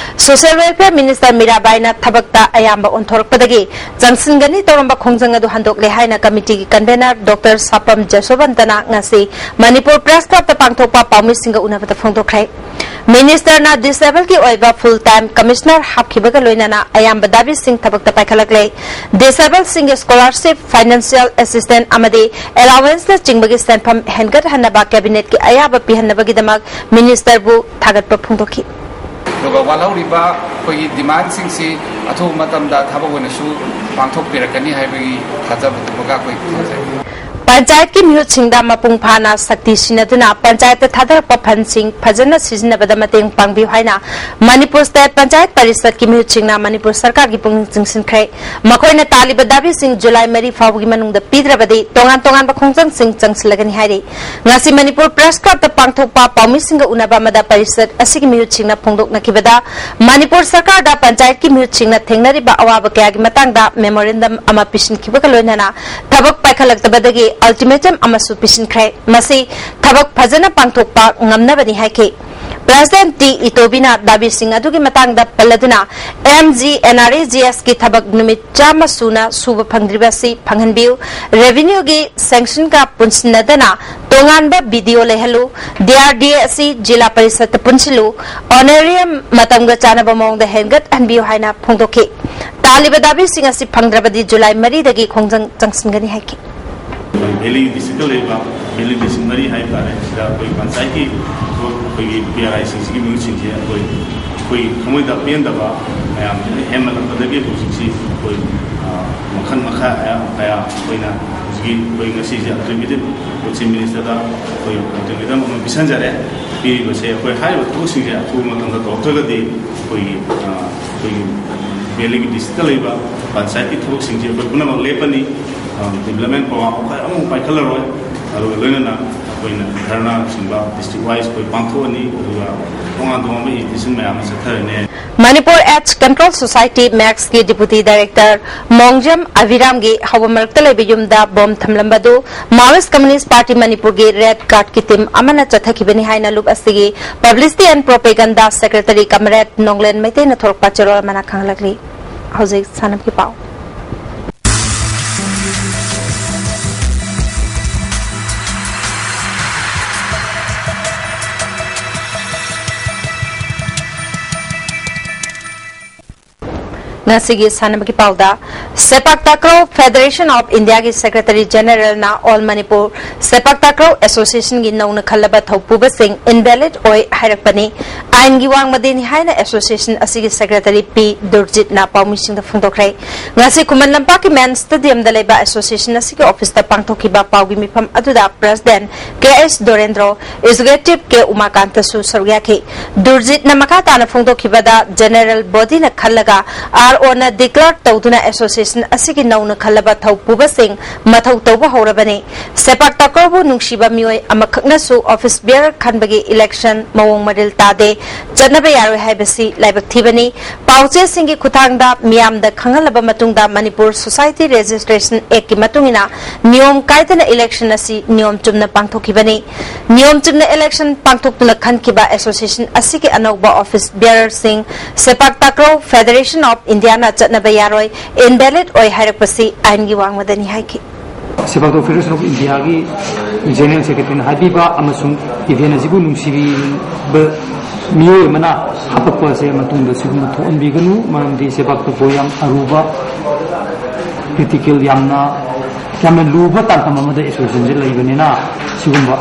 Social Welfare Minister ꯃꯤꯔꯥꯕꯥꯏꯅ ꯊꯕꯛꯇ ꯑꯌꯥꯝꯕ ꯑꯣꯟꯊꯣꯔꯛꯄꯗꯒꯤ ꯆꯪꯁꯤꯟꯒꯅꯤ ꯇꯧꯔꯝꯕ ꯈꯣꯡꯖꯪ ꯑꯗꯨ ꯍꯟꯗꯣꯛꯂꯦ ꯍꯥꯏꯅ ꯀꯃꯤꯇꯤꯒꯤ ꯀꯟꯚꯦꯅꯔ ꯗꯣꯛꯇꯔ ꯁꯥꯄꯝ ꯖꯁꯣꯕꯟꯇꯅ ꯉꯁꯤ ꯃꯅꯤꯄꯨꯔ ꯄ꯭ꯔꯦꯁ ꯀ꯭ꯂꯕꯇ ꯄꯥꯡꯊꯣꯛꯄ ꯄꯥꯎꯃꯤꯁꯤꯡꯒ ꯎꯅꯕꯗ ꯐꯣꯡꯗꯣꯛꯈ꯭ꯔꯦ꯫ ꯃꯤꯅꯤꯁꯇꯔꯅ ꯗꯤꯁꯦꯕꯜꯒꯤ ꯑꯣꯏꯕ ꯐꯨꯜ ꯇꯥꯏꯝ ꯀꯃꯤꯁꯅꯔ ꯍꯥꯞꯈꯤꯕꯒ ꯂꯣꯏꯅꯅ ꯑꯌꯥꯝꯕ ꯗꯥꯕꯤꯁꯤꯡ ꯊꯕꯛꯇ ꯄꯥꯏꯈꯠꯂꯛꯂꯦ꯫ ꯗꯤꯁꯦꯕꯜꯁꯤꯡꯒꯤ ꯁ꯭ꯀꯣꯂꯥꯔꯁꯤꯞ, ꯐꯥꯏꯅꯥꯟꯁꯤꯌꯦꯜ ꯑꯦꯁꯤꯁꯇꯦꯟ ꯑꯃꯗꯤ ꯑꯦꯂꯥꯋꯦꯟꯁꯅꯆꯤꯡꯕꯒꯤ ꯁꯦꯟꯐꯝ ꯍꯦꯟꯒꯠꯍꯟꯅꯕ ꯀꯦꯕꯤꯅꯦꯠꯀꯤ ꯑꯌꯥꯕ ꯄꯤꯍꯟꯅꯕꯒꯤꯗꯃꯛ ꯃꯤꯅꯤꯁꯇꯔꯕꯨ ꯊꯥꯒꯠꯄ ꯐꯣꯡꯗꯣꯛꯈꯤ꯫ ꯑꯗꯨꯒ ꯋꯥꯠꯍꯧꯔꯤꯕ ꯑꯩꯈꯣꯏꯒꯤ ꯗꯤꯃꯥꯟꯁꯤꯡꯁꯤ ꯑꯊꯨꯕ ꯃꯇꯝꯗ ꯊꯕꯛ ꯑꯣꯏꯅꯁꯨ ꯄꯥꯡꯊꯣꯛꯄꯤꯔꯛꯀꯅꯤ ꯍꯥꯏꯕꯒꯤ ꯊꯥꯖꯕꯗꯨꯃꯒ ꯑꯩꯈꯣꯏ ꯊꯝꯖꯩ꯫ ꯄꯟꯆꯥꯌꯠꯀꯤ ꯃꯤꯍꯨꯠꯁꯤꯡꯗ ꯃꯄꯨꯡ ꯐꯥꯅ ꯁꯛꯇꯤ ꯁꯤꯟꯅꯗꯨꯅ ꯄꯟꯆꯥꯌꯠꯇ ꯊꯥꯗꯔꯛꯄ ꯐꯟꯁꯤꯡ ꯐꯖꯅ ꯁꯤꯖꯤꯟꯅꯕꯗ ꯃꯇꯦꯡ ꯄꯥꯡꯕꯤꯌꯨ ꯍꯥꯏꯅ ꯃꯅꯤꯄꯨꯔ ꯁ꯭ꯇꯦꯠ ꯄꯟꯆꯥꯌꯠ ꯄꯔꯤꯁꯠꯀꯤ ꯃꯤꯍꯨꯠꯁꯤꯡꯅ ꯃꯅꯤꯄꯨꯔ ꯁꯔꯀꯥꯔꯒꯤ ꯄꯨꯛꯅꯤꯡ ꯆꯤꯡꯁꯤꯟꯈ꯭ꯔꯦ꯫ ꯃꯈꯣꯏꯅ ꯇꯥꯜꯂꯤꯕ ꯗꯥꯕꯤꯁꯤꯡ ꯖꯨꯂꯥꯏ ꯃꯔꯤ ꯐꯥꯎꯕꯒꯤ ꯃꯅꯨꯡꯗ ꯄꯤꯗ꯭ꯔꯕꯗꯤ ꯇꯣꯉꯥꯟ ꯇꯣꯉꯥꯟꯕ ꯈꯣꯡꯖꯪꯁꯤꯡ ꯆꯪꯁꯤꯜꯂꯒꯅꯤ ꯍꯥꯏꯔꯤ꯫ ꯉꯁꯤ ꯃꯅꯤꯄꯨꯔ ꯄ꯭ꯔꯦꯁ ꯀ꯭ꯂꯕꯇ ꯄꯥꯡꯊꯣꯛꯄ ꯄꯥꯎꯃꯤꯁꯤꯡꯒ ꯎꯅꯕ ꯑꯃꯗ ꯄꯔꯤꯁꯠ ꯑꯁꯤꯒꯤ ꯃꯤꯍꯨꯠꯁꯤꯡꯅ ꯐꯣꯡꯗꯣꯛꯅꯈꯤꯕꯗ ꯃꯅꯤꯄꯨꯔ ꯁꯔꯀꯥꯔꯗ ꯄꯟꯆꯥꯌꯠꯀꯤ ꯃꯤꯍꯨꯠꯁꯤꯡꯅ ꯊꯦꯡꯅꯔꯤꯕ ꯑꯋꯥꯕ ꯀꯌꯥꯒꯤ ꯃꯇꯥꯡꯗ ꯃꯦꯃꯣꯔꯦꯟꯗꯝ ꯑꯃ ꯄꯤꯁꯤꯟꯈꯤꯕꯒ ꯂꯣꯏꯅꯅ ꯊꯕꯛ ꯄꯥꯏꯈꯠꯂꯛꯇꯕꯗꯒꯤ ꯑꯜꯇꯤꯃꯦꯇꯝ ꯑꯃꯁꯨ ꯄꯤꯁꯤꯟꯈ꯭ꯔꯦ꯫ ꯃꯁꯤ ꯊꯕꯛ ꯐꯖꯅ ꯄꯥꯡꯊꯣꯛꯄ ꯉꯝꯅꯕꯅꯤ ꯍꯥꯏꯈꯤ꯫ President T. Itobina ꯗꯥꯕꯤꯁꯤꯡ ꯑꯗꯨꯒꯤ ꯃꯇꯥꯡꯗ ꯄꯜꯂꯗꯨꯅ, M G N R E G S ꯀꯤ ꯊꯕꯛ ꯅꯨꯃꯤꯠ ꯆꯥꯝꯃ ꯁꯨꯅ ꯁꯨꯕ ꯐꯪꯗ꯭ꯔꯤꯕ ꯑꯁꯤ ꯐꯪꯍꯟꯕꯤꯌꯨ, revenue ꯒꯤ sanction ꯒ ꯄꯨꯟꯁꯤꯟꯅꯗꯅ ꯇꯣꯉꯥꯟꯕ B D O ꯂꯩꯍꯜꯂꯨ, D R D A ꯑꯁꯤ ꯖꯤꯂꯥ ꯄꯔꯤꯁꯠꯇ ꯄꯨꯟꯁꯤꯜꯂꯨ, honorarium ꯃꯇꯝꯒ ꯆꯥꯟꯅꯕ ꯃꯑꯣꯡꯗ ꯍꯦꯟꯒꯠꯍꯟꯕꯤꯌꯨ ꯍꯥꯏꯅ ꯐꯣꯡꯗꯣꯛꯈꯤ꯫ ꯇꯥꯜꯂꯤꯕ ꯗꯥꯕꯤꯁꯤꯡ ꯑꯁꯤ ꯐꯪꯗ꯭ꯔꯕꯗꯤ ꯖꯨꯂꯥꯏ ꯃꯔꯤꯗꯒꯤ ꯈꯣꯡꯖꯪ ꯆꯪꯁꯤꯟꯒꯅꯤ ꯍꯥꯏꯈꯤ꯫ ꯑꯩꯈꯣꯏ ꯚꯦꯂꯤ ꯗꯤꯁꯇ꯭ꯔꯤꯛꯇ ꯂꯩꯕ ꯚꯦꯂꯤ ꯗꯤꯁꯇ꯭ꯔꯤꯛ ꯃꯔꯤ ꯍꯥꯏ ꯇꯥꯔꯦ, ꯁꯤꯗ ꯑꯩꯈꯣꯏ ꯄꯟꯆꯥꯌꯠꯀꯤ ꯑꯩꯈꯣꯏꯒꯤ ꯄꯤ ꯑꯥꯔ ꯑꯥꯏꯁꯤꯡꯁꯤꯒꯤ ꯃꯤꯍꯨꯠꯁꯤꯡꯁꯦ ꯑꯩꯈꯣꯏ ꯑꯩꯈꯣꯏ ꯊꯃꯣꯏꯗ ꯄꯦꯟꯗꯕ ꯃꯌꯥꯝꯁꯤꯅ ꯍꯦꯟꯃꯜꯂꯛꯄꯗꯒꯤ ꯍꯧꯖꯤꯛꯁꯤ ꯑꯩꯈꯣꯏ, ꯑ, ꯃꯈꯜ ꯃꯈꯥ ꯀꯌꯥ ꯀꯌꯥ ꯑꯩꯈꯣꯏꯅ ꯍꯧꯖꯤꯛꯀꯤ ꯑꯩꯈꯣꯏ ꯉꯁꯤꯁꯦ ꯑꯜꯇꯔꯅꯦꯇꯤꯞ ꯑꯩꯈꯣꯏ ꯆꯤꯐ ꯃꯤꯅꯤꯁꯇꯔꯗ ꯑꯩꯈꯣꯏ ꯑꯜꯇꯔꯅꯦꯇꯤꯞ ꯑꯃ ꯄꯤꯁꯟꯖꯔꯦ꯫ ꯄꯤꯔꯤꯕꯁꯦ ꯑꯩꯈꯣꯏ ꯍꯥꯏꯔꯤꯕ ꯊꯕꯛꯁꯤꯡꯁꯦ ꯑꯊꯨꯕ ꯃꯇꯝꯗ ꯇꯧꯔꯛꯇ꯭ꯔꯒꯗꯤ ꯑꯩꯈꯣꯏꯒꯤ, ꯑ, ꯑꯩꯈꯣꯏꯒꯤ ꯚꯦꯂꯤꯒꯤ ꯗꯤꯁꯇ꯭ꯔꯤꯛꯇ ꯂꯩꯕ ꯄꯟꯆꯥꯌꯠꯀꯤ ꯊꯕꯛꯁꯤꯡꯁꯦ ꯑꯩꯈꯣꯏ ꯄꯨꯝꯅꯃꯛ ꯂꯦꯞꯄꯅꯤ꯫ ꯑ, ꯗꯤꯕ꯭ꯂꯞꯃꯦꯟ ꯄ꯭ꯔꯣꯒ꯭ꯔꯥꯝ ꯑꯩꯈꯣꯏ ꯑꯃꯨꯛ ꯄꯥꯏꯈꯠꯂꯔꯣꯏ꯫ ꯑꯗꯨꯒ ꯂꯣꯏꯅꯅ ꯑꯩꯈꯣꯏꯅ ꯙꯔꯅꯥꯁꯤꯡꯕ ꯗꯤꯁꯇ꯭ꯔꯤꯛ ꯋꯥꯏꯁ ꯑꯩꯈꯣꯏ ꯄꯥꯡꯊꯣꯛꯑꯅꯤ꯫ ꯑꯗꯨꯒ ꯇꯣꯉꯥꯟ ꯇꯣꯉꯥꯟꯕ ꯑꯦꯖꯤꯇꯦꯁꯟ ꯃꯌꯥꯝ ꯑꯃ ꯆꯠꯊꯔꯅꯤ꯫ ꯃꯅꯤꯄꯨꯔ AIDS Control Society, ꯃꯦꯛꯁꯀꯤ ꯗꯤꯄꯨꯇꯤ ꯗꯥꯏꯔꯦꯛꯇꯔ ꯃꯣꯡꯖꯝ ꯑꯕꯤꯔꯥꯝꯒꯤ ꯍꯧꯕ ꯃꯔꯛꯇ ꯂꯩꯕ ꯌꯨꯝꯗ ꯕꯣꯝ ꯊꯝꯂꯝꯕꯗꯨ ꯃꯥꯔꯛꯁꯤꯁ ꯀꯝꯃ꯭ꯌꯨꯅꯤꯁ ꯄꯥꯔꯇꯤ ꯃꯅꯤꯄꯨꯔꯒꯤ ꯔꯦꯗ ꯀꯥꯔꯠꯀꯤ ꯇꯤꯝ ꯑꯃꯅ ꯆꯠꯊꯈꯤꯕꯅꯤ ꯍꯥꯏꯅ ꯂꯨꯞ ꯑꯁꯤꯒꯤ publicity and propaganda secretary comrade Nonglen ꯃꯩꯇꯩꯅ ꯊꯣꯔꯛꯄ ꯆꯦꯔꯣꯜ ꯑꯃꯅ ꯈꯪꯍꯜꯂꯛꯂꯤ꯫ ꯍꯧꯖꯤꯛ ꯁꯥꯟꯅꯕꯒꯤ ꯄꯥꯎ꯫ ꯉꯁꯤꯒꯤ ꯁꯥꯟꯅꯕꯒꯤ ꯄꯥꯎꯗ, ꯁꯦꯄꯥꯛ ꯇꯥꯀ꯭ꯔꯣ ꯐꯦꯗꯔꯦꯁꯟ ꯑꯣꯐ ꯏꯟꯗꯤꯌꯥꯒꯤ ꯁꯦꯀ꯭ꯔꯦꯇꯔꯤ ꯖꯦꯅꯔꯦꯜꯅ ꯑꯣꯜ ꯃꯅꯤꯄꯨꯔ ꯁꯦꯄꯥꯛ ꯇꯥꯀ꯭ꯔꯣ ꯑꯦꯁꯣꯁꯤꯌꯦꯁꯟꯒꯤ ꯅꯧꯅ ꯈꯜꯂꯕ ꯊꯧꯄꯨꯕꯁꯤꯡ ꯏꯟꯚꯦꯂꯤꯗ ꯑꯣꯏ ꯍꯥꯏꯔꯛꯄꯅꯤ꯫ ꯑꯥꯏꯟꯒꯤ ꯋꯥꯡꯃꯗꯅꯤ ꯍꯥꯏꯅ ꯑꯦꯁꯣꯁꯤꯌꯦꯁꯟ ꯑꯁꯤꯒꯤ ꯁꯦꯀ꯭ꯔꯦꯇꯔꯤ ꯄꯤ ꯗꯨꯔꯖꯤꯠꯅ ꯄꯥꯎꯃꯤꯁꯤꯡꯗ ꯐꯣꯡꯗꯣꯛꯈ꯭ꯔꯦ꯫ ꯉꯁꯤ ꯈꯨꯃꯟ ꯂꯝꯄꯥꯛꯀꯤ ꯃꯦꯟ ꯁ꯭ꯇꯦꯗꯤꯌꯝꯗ ꯂꯩꯕ ꯑꯦꯁꯣꯁꯤꯌꯦꯁꯟ ꯑꯁꯤꯒꯤ ꯑꯣꯐꯤꯁꯇ ꯄꯥꯡꯊꯣꯛꯈꯤꯕ ꯄꯥꯎꯒꯤ ꯃꯤꯐꯝ ꯑꯗꯨꯗ ꯄ꯭ꯔꯦꯁꯤꯗꯦꯟꯠ ꯀꯦ ꯑꯦꯁ ꯗꯣꯔꯦꯟꯗ꯭ꯔꯣ, ꯑꯦꯛꯖꯤꯀ꯭ꯌꯨꯇꯤꯚ ꯀꯦ ꯎꯃꯥꯀꯥꯟꯇꯁꯨ ꯁꯔꯨꯛ ꯌꯥꯈꯤ꯫ ꯗꯨꯔꯖꯤꯠꯅ ꯃꯈꯥ ꯇꯥꯅ ꯐꯣꯡꯗꯣꯛꯈꯤꯕꯗ, ꯖꯦꯅꯔꯦꯜ ꯕꯣꯗꯤꯅ ꯈꯜꯂꯒ ꯑꯥꯔ ꯑꯣꯏꯅ declare ꯇꯧꯗꯨꯅ association ꯑꯁꯤꯒꯤ ꯅꯧꯅ ꯈꯜꯂꯕ ꯊꯧꯄꯨꯕꯁꯤꯡ ꯃꯊꯧ ꯇꯧꯕ ꯍꯧꯔꯕꯅꯤ꯫ ꯁꯦꯄꯥꯛ ꯇꯥꯀ꯭ꯔꯣꯕꯨ ꯅꯨꯡꯁꯤꯕ ꯃꯤꯑꯣꯏ ꯑꯃꯈꯛꯅꯁꯨ office bearer ꯈꯟꯕꯒꯤ election ꯃꯑꯣꯡ ꯃꯔꯤꯜ ꯇꯥꯗꯦ, ꯆꯠꯅꯕ ꯌꯥꯔꯣꯏ ꯍꯥꯏꯕꯁꯤ ꯂꯥꯏꯕꯛ ꯊꯤꯕꯅꯤ꯫ ꯄꯥꯎꯆꯦꯁꯤꯡꯒꯤ ꯈꯨꯠꯊꯥꯡꯗ ꯃꯤꯌꯥꯝꯗ ꯈꯪꯍꯜꯂꯕ ꯃꯇꯨꯡꯗ Manipur Society Registration Act ꯀꯤ ꯃꯇꯨꯡ ꯏꯟꯅ ꯅꯤꯌꯣꯝ ꯀꯥꯏꯗꯅ election ꯑꯁꯤ ꯅꯤꯌꯣꯝ ꯆꯨꯝꯅ ꯄꯥꯡꯊꯣꯛꯈꯤꯕꯅꯤ꯫ ꯅꯤꯌꯣꯝ ꯆꯨꯝꯅ election ꯄꯥꯡꯊꯣꯛꯇꯨꯅ ꯈꯟꯈꯤꯕ association ꯑꯁꯤꯒꯤ ꯑꯅꯧꯕ office bearer ꯁꯤꯡ ꯁꯦꯄꯥꯛ ꯇꯥꯀ꯭ꯔꯣ Federation of India ꯅ ꯆꯠꯅꯕ ꯌꯥꯔꯣꯏ, invalid ꯑꯣꯏ ꯍꯥꯏꯔꯛꯄꯁꯤ ꯑꯥꯏꯟꯒꯤ ꯋꯥꯡꯃꯗꯅꯤ ꯍꯥꯏꯈꯤ꯫ ꯁꯦꯄꯥꯛ ꯇꯥꯀ꯭ꯔꯣ Federation of India ꯒꯤ General Secretary ꯅ ꯍꯥꯏꯕꯤꯕ ꯑꯃꯁꯨꯡ event ꯑꯁꯤꯕꯨ ꯅꯨꯡꯁꯤꯕꯤꯕ ꯃꯤꯑꯣꯏ ꯑꯃꯅ ꯍꯥꯄꯛꯄ ꯑꯁꯦ ꯃꯇꯨꯡꯗ ꯁꯤꯒꯨꯝꯕ ꯊꯣꯛꯍꯟꯕꯤꯒꯅꯨ, ꯃꯔꯝꯗꯤ ꯁꯦꯄꯥꯛ ꯇꯥꯀ꯭ꯔꯣ ꯌꯥꯝ ꯑꯔꯨꯕ, critical, ꯌꯥꯝꯅ, ꯌꯥꯝꯅ ꯂꯨꯕ ꯇꯥꯟꯐꯝ ꯑꯃꯗ association ꯁꯦ ꯂꯩꯕꯅꯤꯅ, ꯁꯤꯒꯨꯝꯕ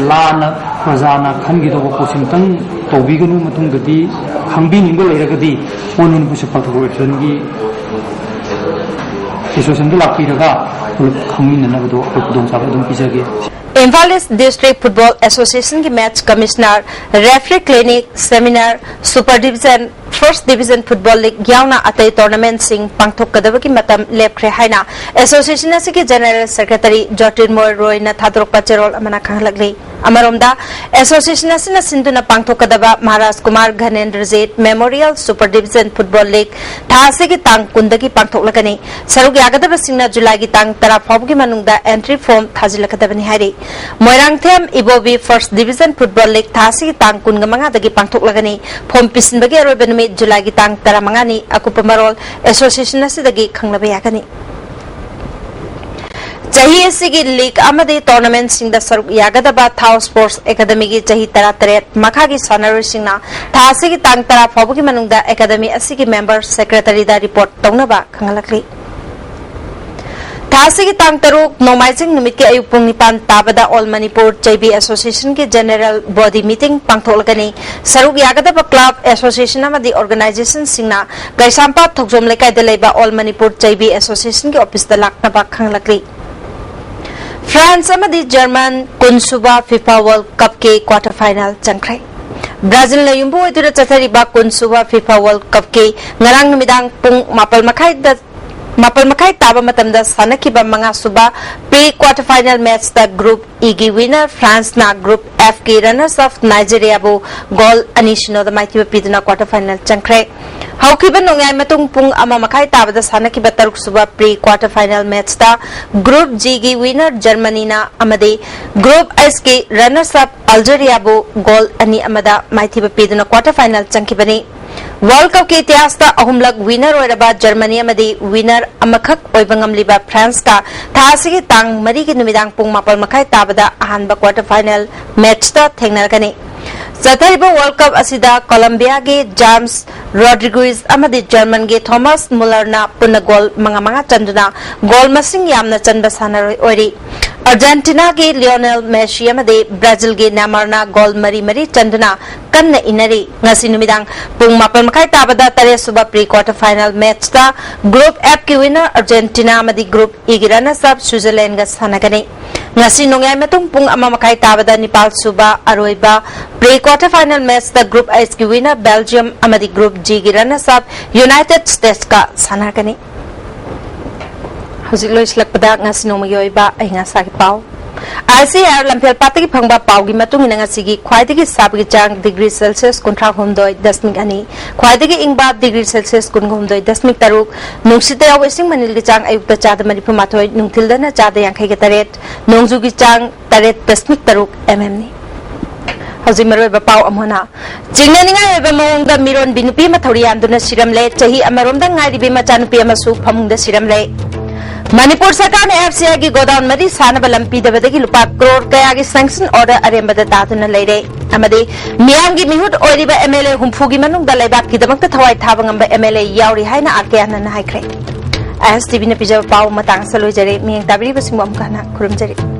ꯂꯥꯟꯅ ꯄ꯭ꯔꯖꯥꯅ ꯈꯟꯈꯤꯗꯧꯕ ꯄꯣꯠꯁꯤꯃꯇꯪ ꯇꯧꯕꯤꯒꯅꯨ꯫ ꯃꯇꯨꯡꯗꯗꯤ ꯈꯪꯕꯤꯅꯤꯡꯕ ꯂꯩꯔꯒꯗꯤ All Manipur ꯁꯦꯄꯥꯛ ꯇꯥꯀ꯭ꯔꯣ Federation ꯒꯤ association ꯗ ꯂꯥꯛꯄꯤꯔꯒ ꯄꯨꯂꯞ ꯈꯪꯃꯤꯟꯅꯅꯕꯗꯣ ꯑꯩꯈꯣꯏ ꯈꯨꯗꯣꯡꯆꯥꯕ ꯑꯗꯨꯝ ꯄꯤꯖꯒꯦ꯫ Imphal East District Football Association ꯒꯤ match, commissioner, referee clinic, seminar, Super Division, First Division Football League ꯌꯥꯎꯅ ꯑꯇꯩ tournament ꯁꯤꯡ ꯄꯥꯡꯊꯣꯛꯀꯗꯕꯒꯤ ꯃꯇꯝ ꯂꯦꯞꯈ꯭ꯔꯦ ꯍꯥꯏꯅ association ꯑꯁꯤꯒꯤ General Secretary ꯖꯣꯇꯤꯔꯃꯣꯏ ꯔꯣꯏꯅ ꯊꯥꯗꯣꯔꯛꯄ ꯆꯦꯔꯣꯜ ꯑꯃꯅ ꯈꯪꯍꯜꯂꯛꯂꯤ꯫ ꯑꯃꯔꯣꯝꯗ, association ꯑꯁꯤꯅ ꯁꯤꯟꯗꯨꯅ ꯄꯥꯡꯊꯣꯛꯀꯗꯕ Maharaj Kumar ꯘꯅꯦꯟꯗ꯭ꯔꯖꯤꯠ Memorial Super Division Football League ꯊꯥ ꯑꯁꯤꯒꯤ ꯇꯥꯡ ꯀꯨꯟꯗꯒꯤ ꯄꯥꯡꯊꯣꯛꯂꯒꯅꯤ꯫ ꯁꯔꯨꯛ ꯌꯥꯒꯗꯕꯁꯤꯡꯅ ꯖꯨꯂꯥꯏꯒꯤ ꯇꯥꯡ ꯇꯔꯥ ꯐꯥꯎꯕꯒꯤ ꯃꯅꯨꯡꯗ entry form ꯊꯥꯖꯤꯜꯂꯛꯀꯗꯕꯅꯤ ꯍꯥꯏꯔꯤ꯫ ꯃꯣꯏꯔꯥꯡꯊꯦꯝ ꯏꯕꯣꯕꯤ First Division Football League ꯊꯥ ꯑꯁꯤꯒꯤ ꯇꯥꯡ ꯀꯨꯟꯃꯉꯥꯗꯒꯤ ꯄꯥꯡꯊꯣꯛꯂꯒꯅꯤ꯫ Form ꯄꯤꯁꯤꯟꯕꯒꯤ ꯑꯔꯣꯏꯕ ꯅꯨꯃꯤꯠ ꯖꯨꯂꯥꯏꯒꯤ ꯇꯥꯡ ꯇꯔꯥꯃꯉꯥꯅꯤ꯫ ꯑꯀꯨꯞꯄ ꯃꯔꯣꯜ association ꯑꯁꯤꯗꯒꯤ ꯈꯪꯂꯕ ꯌꯥꯒꯅꯤ꯫ ꯆꯍꯤ ꯑꯁꯤꯒꯤ league ꯑꯃꯗꯤ tournament ꯁꯤꯡꯗ ꯁꯔꯨꯛ ꯌꯥꯒꯗꯕ ꯊꯥꯎ Sports Academy ꯒꯤ ꯆꯍꯤ ꯇꯔꯥꯇꯔꯦꯠ ꯃꯈꯥꯒꯤ ꯁꯥꯟꯅꯔꯣꯏꯁꯤꯡꯅ ꯊꯥ ꯑꯁꯤꯒꯤ ꯇꯥꯡ ꯇꯔꯥ ꯐꯥꯎꯕꯒꯤ ꯃꯅꯨꯡꯗ academy ꯑꯁꯤꯒꯤ member secretary ꯗ report ꯇꯧꯅꯕ ꯈꯪꯍꯜꯂꯛꯂꯤ꯫ ꯊꯥ ꯑꯁꯤꯒꯤ ꯇꯥꯡ ꯇꯔꯨꯛ ꯅꯣꯡꯃꯥꯏꯖꯤꯡ ꯅꯨꯃꯤꯠꯀꯤ ꯑꯌꯨꯛ ꯄꯨꯡ ꯅꯤꯄꯥꯟ ꯇꯥꯕꯗ All Manipur ꯆꯩꯕꯤ Association ꯒꯤ General Body Meeting ꯄꯥꯡꯊꯣꯛꯂꯒꯅꯤ꯫ ꯁꯔꯨꯛ ꯌꯥꯒꯗꯕ club, association ꯑꯃꯗꯤ organization ꯁꯤꯡꯅ ꯀꯩꯁꯥꯝꯄꯥꯠ ꯊꯧꯖꯣꯝ ꯂꯩꯀꯥꯏꯗ ꯂꯩꯕ All Manipur ꯆꯩꯕꯤ Association ꯒꯤ office ꯇ ꯂꯥꯛꯅꯕ ꯈꯪꯂꯛꯂꯤ꯫ France ꯑꯃꯗꯤ German ꯀꯨꯟꯁꯨꯕ FIFA World Cup ꯀꯤ quarter final ꯆꯪꯈ꯭ꯔꯦ꯫ ꯕ꯭ꯔꯥꯖꯤꯜꯅ ꯌꯨꯝꯕꯨ ꯑꯣꯏꯗꯨꯅ ꯆꯠꯊꯔꯤꯕ ꯀꯨꯟ ꯁꯨꯕ ꯐꯤꯐꯥ ꯋꯥꯔꯜꯗ ꯀꯞꯀꯤ ꯉꯔꯥꯡ ꯅꯨꯃꯤꯗꯥꯡ ꯄꯨꯡ ꯃꯥꯄꯜ ꯃꯈꯥꯏꯗ, ꯃꯥꯄꯜ ꯃꯈꯥꯏ ꯇꯥꯕ ꯃꯇꯝꯗ ꯁꯥꯟꯅꯈꯤꯕ ꯃꯉꯥ ꯁꯨꯕ ꯄ꯭ꯔꯤ ꯀ꯭ꯋꯥꯔꯇꯔ ꯐꯥꯏꯅꯦꯜ ꯃꯦꯆꯇ ꯒ꯭ꯔꯨꯞ ꯏꯒꯤ ꯋꯤꯅꯔ ꯐ꯭ꯔꯥꯟꯁꯅ ꯒ꯭ꯔꯨꯞ ꯑꯦꯐꯀꯤ ꯔꯅꯔꯁ ꯑꯞ ꯅꯥꯏꯖꯦꯔꯤꯌꯥꯕꯨ ꯒꯣꯜ ꯑꯅꯤ ꯁꯤꯅꯣꯗ ꯃꯥꯏꯊꯤꯕ ꯄꯤꯗꯨꯅ ꯀ꯭ꯋꯥꯔꯇꯔ ꯐꯥꯏꯅꯦꯜ ꯆꯪꯈ꯭ꯔꯦ꯫ ꯍꯧꯈꯤꯕ ꯅꯣꯡꯌꯥꯏ ꯃꯇꯨꯡ ꯄꯨꯡ ꯑꯃ ꯃꯈꯥꯏ ꯇꯥꯕꯗ ꯁꯥꯟꯅꯈꯤꯕ ꯇꯔꯨꯛ ꯁꯨꯕ ꯄ꯭ꯔꯤ ꯀ꯭ꯋꯥꯔꯇꯔ ꯐꯥꯏꯅꯦꯜ ꯃꯦꯆꯇ ꯒ꯭ꯔꯨꯞ ꯖꯤꯒꯤ ꯋꯤꯅꯔ ꯖꯔꯃꯅꯤꯅ ꯑꯃꯗꯤ ꯒ꯭ꯔꯨꯞ ꯑꯩꯆꯀꯤ ꯔꯅꯔꯁ ꯑꯞ ꯑꯜꯖꯦꯔꯤꯌꯥꯕꯨ ꯒꯣꯜ ꯑꯅꯤ ꯑꯃꯗ ꯃꯥꯏꯊꯤꯕ ꯄꯤꯗꯨꯅ ꯀ꯭ꯋꯥꯔꯇꯔ ꯐꯥꯏꯅꯦꯜ ꯆꯪꯈꯤꯕꯅꯤ꯫ ꯋꯥꯔꯜꯗ ꯀꯞꯀꯤ ꯏꯇꯤꯍꯥꯁꯇ ꯑꯍꯨꯝꯂꯛ ꯋꯤꯅꯔ ꯑꯣꯏꯔꯕ ꯖꯔꯃꯅꯤ ꯑꯃꯗꯤ ꯋꯤꯅꯔ ꯑꯃꯈꯛ ꯑꯣꯏꯕ ꯉꯝꯂꯤꯕ ꯐ꯭ꯔꯥꯟꯁꯀ ꯊꯥ ꯑꯁꯤꯒꯤ ꯇꯥꯡ ꯃꯔꯤꯒꯤ ꯅꯨꯃꯤꯗꯥꯡ ꯄꯨꯡ ꯃꯥꯄꯜ ꯃꯈꯥꯏ ꯇꯥꯕꯗ ꯑꯍꯥꯟꯕ ꯀ꯭ꯋꯥꯔꯇꯔ ꯐꯥꯏꯅꯦꯜ ꯃꯦꯆꯇ ꯊꯦꯡꯅꯔꯒꯅꯤ꯫ ꯆꯠꯊꯔꯤꯕ ꯋꯥꯔꯜꯗ ꯀꯞ ꯑꯁꯤꯗ ꯀꯣꯂꯝꯕꯤꯌꯥꯒꯤ ꯖꯥꯝꯁ ꯔꯣꯗ꯭ꯔꯤꯒꯨꯏꯖ ꯑꯃꯗꯤ ꯖꯔꯃꯟꯒꯤ ꯊꯣꯃꯥꯁ ꯃꯨꯂꯔꯅ ꯄꯨꯟꯅ ꯒꯣꯜ ꯃꯉꯥ ꯃꯉꯥ ꯆꯟꯗꯨꯅ ꯒꯣꯜ ꯃꯁꯤꯡ ꯌꯥꯝꯅ ꯆꯟꯕ ꯁꯥꯟꯅꯔꯣꯏ ꯑꯣꯏꯔꯤ꯫ ꯑꯥꯔꯖꯦꯟꯇꯤꯅꯥꯒꯤ ꯂꯤꯑꯣꯅꯦꯜ ꯃꯦꯁꯤ ꯑꯃꯗꯤ ꯕ꯭ꯔꯥꯖꯤꯜꯒꯤ ꯅꯦꯃꯥꯔꯅ ꯒꯣꯜ ꯃꯔꯤ ꯃꯔꯤ ꯆꯟꯗꯨꯅ ꯀꯟꯅ ꯏꯟꯅꯔꯤ꯫ ꯉꯁꯤ ꯅꯨꯃꯤꯗꯥꯡ ꯄꯨꯡ ꯃꯥꯄꯜ ꯃꯈꯥꯏ ꯇꯥꯕꯗ ꯇꯔꯦꯠ ꯁꯨꯕ ꯄ꯭ꯔꯤ ꯀ꯭ꯋꯥꯔꯇꯔ ꯐꯥꯏꯅꯦꯜ ꯃꯦꯆꯇ ꯒ꯭ꯔꯨꯞ ꯑꯦꯐꯀꯤ ꯋꯤꯅꯔ ꯑꯥꯔꯖꯦꯟꯇꯤꯅꯥ ꯑꯃꯗꯤ ꯒ꯭ꯔꯨꯞ ꯏꯒꯤ ꯔꯅꯔꯁ ꯑꯞ ꯁ꯭ꯋꯤꯖꯔꯂꯦꯟꯒ ꯁꯥꯟꯅꯒꯅꯤ꯫ ꯉꯁꯤ ꯅꯣꯡꯌꯥꯏ ꯃꯇꯨꯡ ꯄꯨꯡ ꯑꯃ ꯃꯈꯥꯏ ꯇꯥꯕꯗ ꯅꯤꯄꯥꯜ ꯁꯨꯕ ꯑꯔꯣꯏꯕ ꯄ꯭ꯔꯤ ꯀ꯭ꯋꯥꯔꯇꯔ ꯐꯥꯏꯅꯦꯜ ꯃꯦꯆꯇ ꯒ꯭ꯔꯨꯞ ꯑꯩꯆꯀꯤ ꯋꯤꯅꯔ ꯕꯦꯜꯖꯤꯌꯝ ꯑꯃꯗꯤ ꯒ꯭ꯔꯨꯞ ꯖꯤꯒꯤ ꯔꯅꯔꯁ ꯑꯞ ꯌꯨꯅꯥꯏꯇꯦꯗ ꯁ꯭ꯇꯦꯠꯁꯀ ꯁꯥꯟꯅꯔꯒꯅꯤ꯫ ꯍꯧꯖꯤꯛ ꯂꯣꯏꯁꯤꯜꯂꯛꯄꯗ ꯉꯁꯤ ꯅꯣꯡꯃꯒꯤ ꯑꯣꯏꯕ ꯑꯏꯪ ꯑꯁꯥꯒꯤ ꯄꯥꯎ꯫ ꯑꯥꯏ ꯁꯤ ꯑꯥꯔ ꯂꯝꯐꯦꯜ ꯄꯥꯠꯇꯒꯤ ꯐꯪꯕ ꯄꯥꯎꯒꯤ ꯃꯇꯨꯡ ꯏꯟꯅ ꯉꯁꯤꯒꯤ ꯈ꯭ꯋꯥꯏꯗꯒꯤ ꯁꯥꯕꯒꯤ ꯆꯥꯡ ꯗꯤꯒ꯭ꯔꯤ ꯁꯦꯜꯁꯤꯌꯁ ꯀꯨꯟꯊ꯭ꯔꯥ ꯍꯨꯝꯗꯣꯏ ꯗꯁꯃꯤꯛ ꯑꯅꯤ, ꯈ꯭ꯋꯥꯏꯗꯒꯤ ꯏꯪꯕ ꯗꯤꯒ꯭ꯔꯤ ꯁꯦꯜꯁꯤꯌꯁ ꯀꯨꯟꯍꯨꯝꯗꯣꯏ ꯗꯁꯃꯤꯛ ꯇꯔꯨꯛ, ꯅꯨꯡꯁꯤꯠꯇ ꯌꯥꯎꯕ ꯏꯁꯤꯡ ꯃꯅꯤꯜꯒꯤ ꯆꯥꯡ ꯑꯌꯨꯛꯇ ꯆꯥꯗ ꯃꯔꯤꯐꯨ ꯃꯥꯊꯣꯏ, ꯅꯨꯡꯊꯤꯜꯗꯅ ꯆꯥꯗ ꯌꯥꯡꯈꯩꯒ ꯇꯔꯦꯠ, ꯅꯣꯡꯖꯨꯒꯤ ꯆꯥꯡ ꯇꯔꯦꯠ ꯗꯁꯃꯤꯛ ꯇꯔꯨꯛ ꯑꯦꯝ ꯑꯦꯝꯅꯤ꯫ ꯍꯧꯖꯤꯛ ꯃꯔꯨꯑꯣꯏꯕ ꯄꯥꯎ ꯑꯃꯨꯛ ꯍꯟꯅ꯫ ꯆꯤꯡꯅꯅꯤꯡꯉꯥꯏ ꯑꯣꯏꯕ ꯃꯑꯣꯡꯗ ꯃꯤꯔꯣꯟꯕꯤ ꯅꯨꯄꯤ ꯑꯃ ꯊꯧꯔꯤ ꯌꯥꯟꯗꯨꯅ ꯁꯤꯔꯝꯂꯦ꯫ ꯆꯍꯤ ꯑꯃꯔꯣꯝꯗ ꯉꯥꯏꯔꯤꯕꯤ ꯃꯆꯥꯅꯨꯄꯤ ꯑꯃꯁꯨ ꯐꯃꯨꯡꯗ ꯁꯤꯔꯝꯂꯦ꯫ ꯃꯅꯤꯄꯨꯔ ꯁꯔꯀꯥꯔꯅ ꯑꯦꯐ ꯁꯤ ꯑꯥꯏꯒꯤ ꯒꯣꯗꯥꯎꯟ ꯃꯔꯤ ꯁꯥꯅꯕ ꯂꯝ ꯄꯤꯗꯕꯗꯒꯤ ꯂꯨꯄꯥ ꯀ꯭ꯔꯣꯔ ꯀꯌꯥꯒꯤ ꯁꯦꯡꯁꯟ ꯑꯣꯔꯗꯔ ꯑꯔꯦꯝꯕꯗ ꯇꯥꯗꯨꯅ ꯂꯩꯔꯦ꯫ ꯑꯃꯗꯤ ꯃꯤꯌꯥꯝꯒꯤ ꯃꯤꯍꯨꯠ ꯑꯣꯏꯔꯤꯕ ꯑꯦꯝ ꯑꯦꯜ ꯑꯦ ꯍꯨꯝꯐꯨꯒꯤ ꯃꯅꯨꯡꯗ ꯂꯩꯕꯥꯛꯀꯤꯗꯃꯛꯇ ꯊꯋꯥꯏ ꯊꯥꯕ ꯉꯝꯕ ꯑꯦꯝ ꯑꯦꯜ ꯑꯦ ꯌꯥꯎꯔꯤ ꯍꯥꯏꯅ ꯑꯥꯔ ꯀꯦ ꯑꯥꯅꯟꯗꯅ ꯍꯥꯏꯈ꯭ꯔꯦ꯫ ꯑꯥꯏ ꯑꯦꯁ ꯇꯤ ꯚꯤꯅ ꯄꯤꯖꯕ ꯄꯥꯎ ꯃꯇꯥꯡ ꯑꯁꯤꯗ ꯂꯣꯏꯖꯔꯦ꯫ ꯃꯤꯠꯌꯦꯡ ꯇꯥꯕꯤꯔꯤꯕꯁꯤꯡꯕꯨ ꯑꯃꯨꯛꯀ ꯍꯟꯅ ꯈꯨꯔꯨꯝꯖꯔꯤ꯫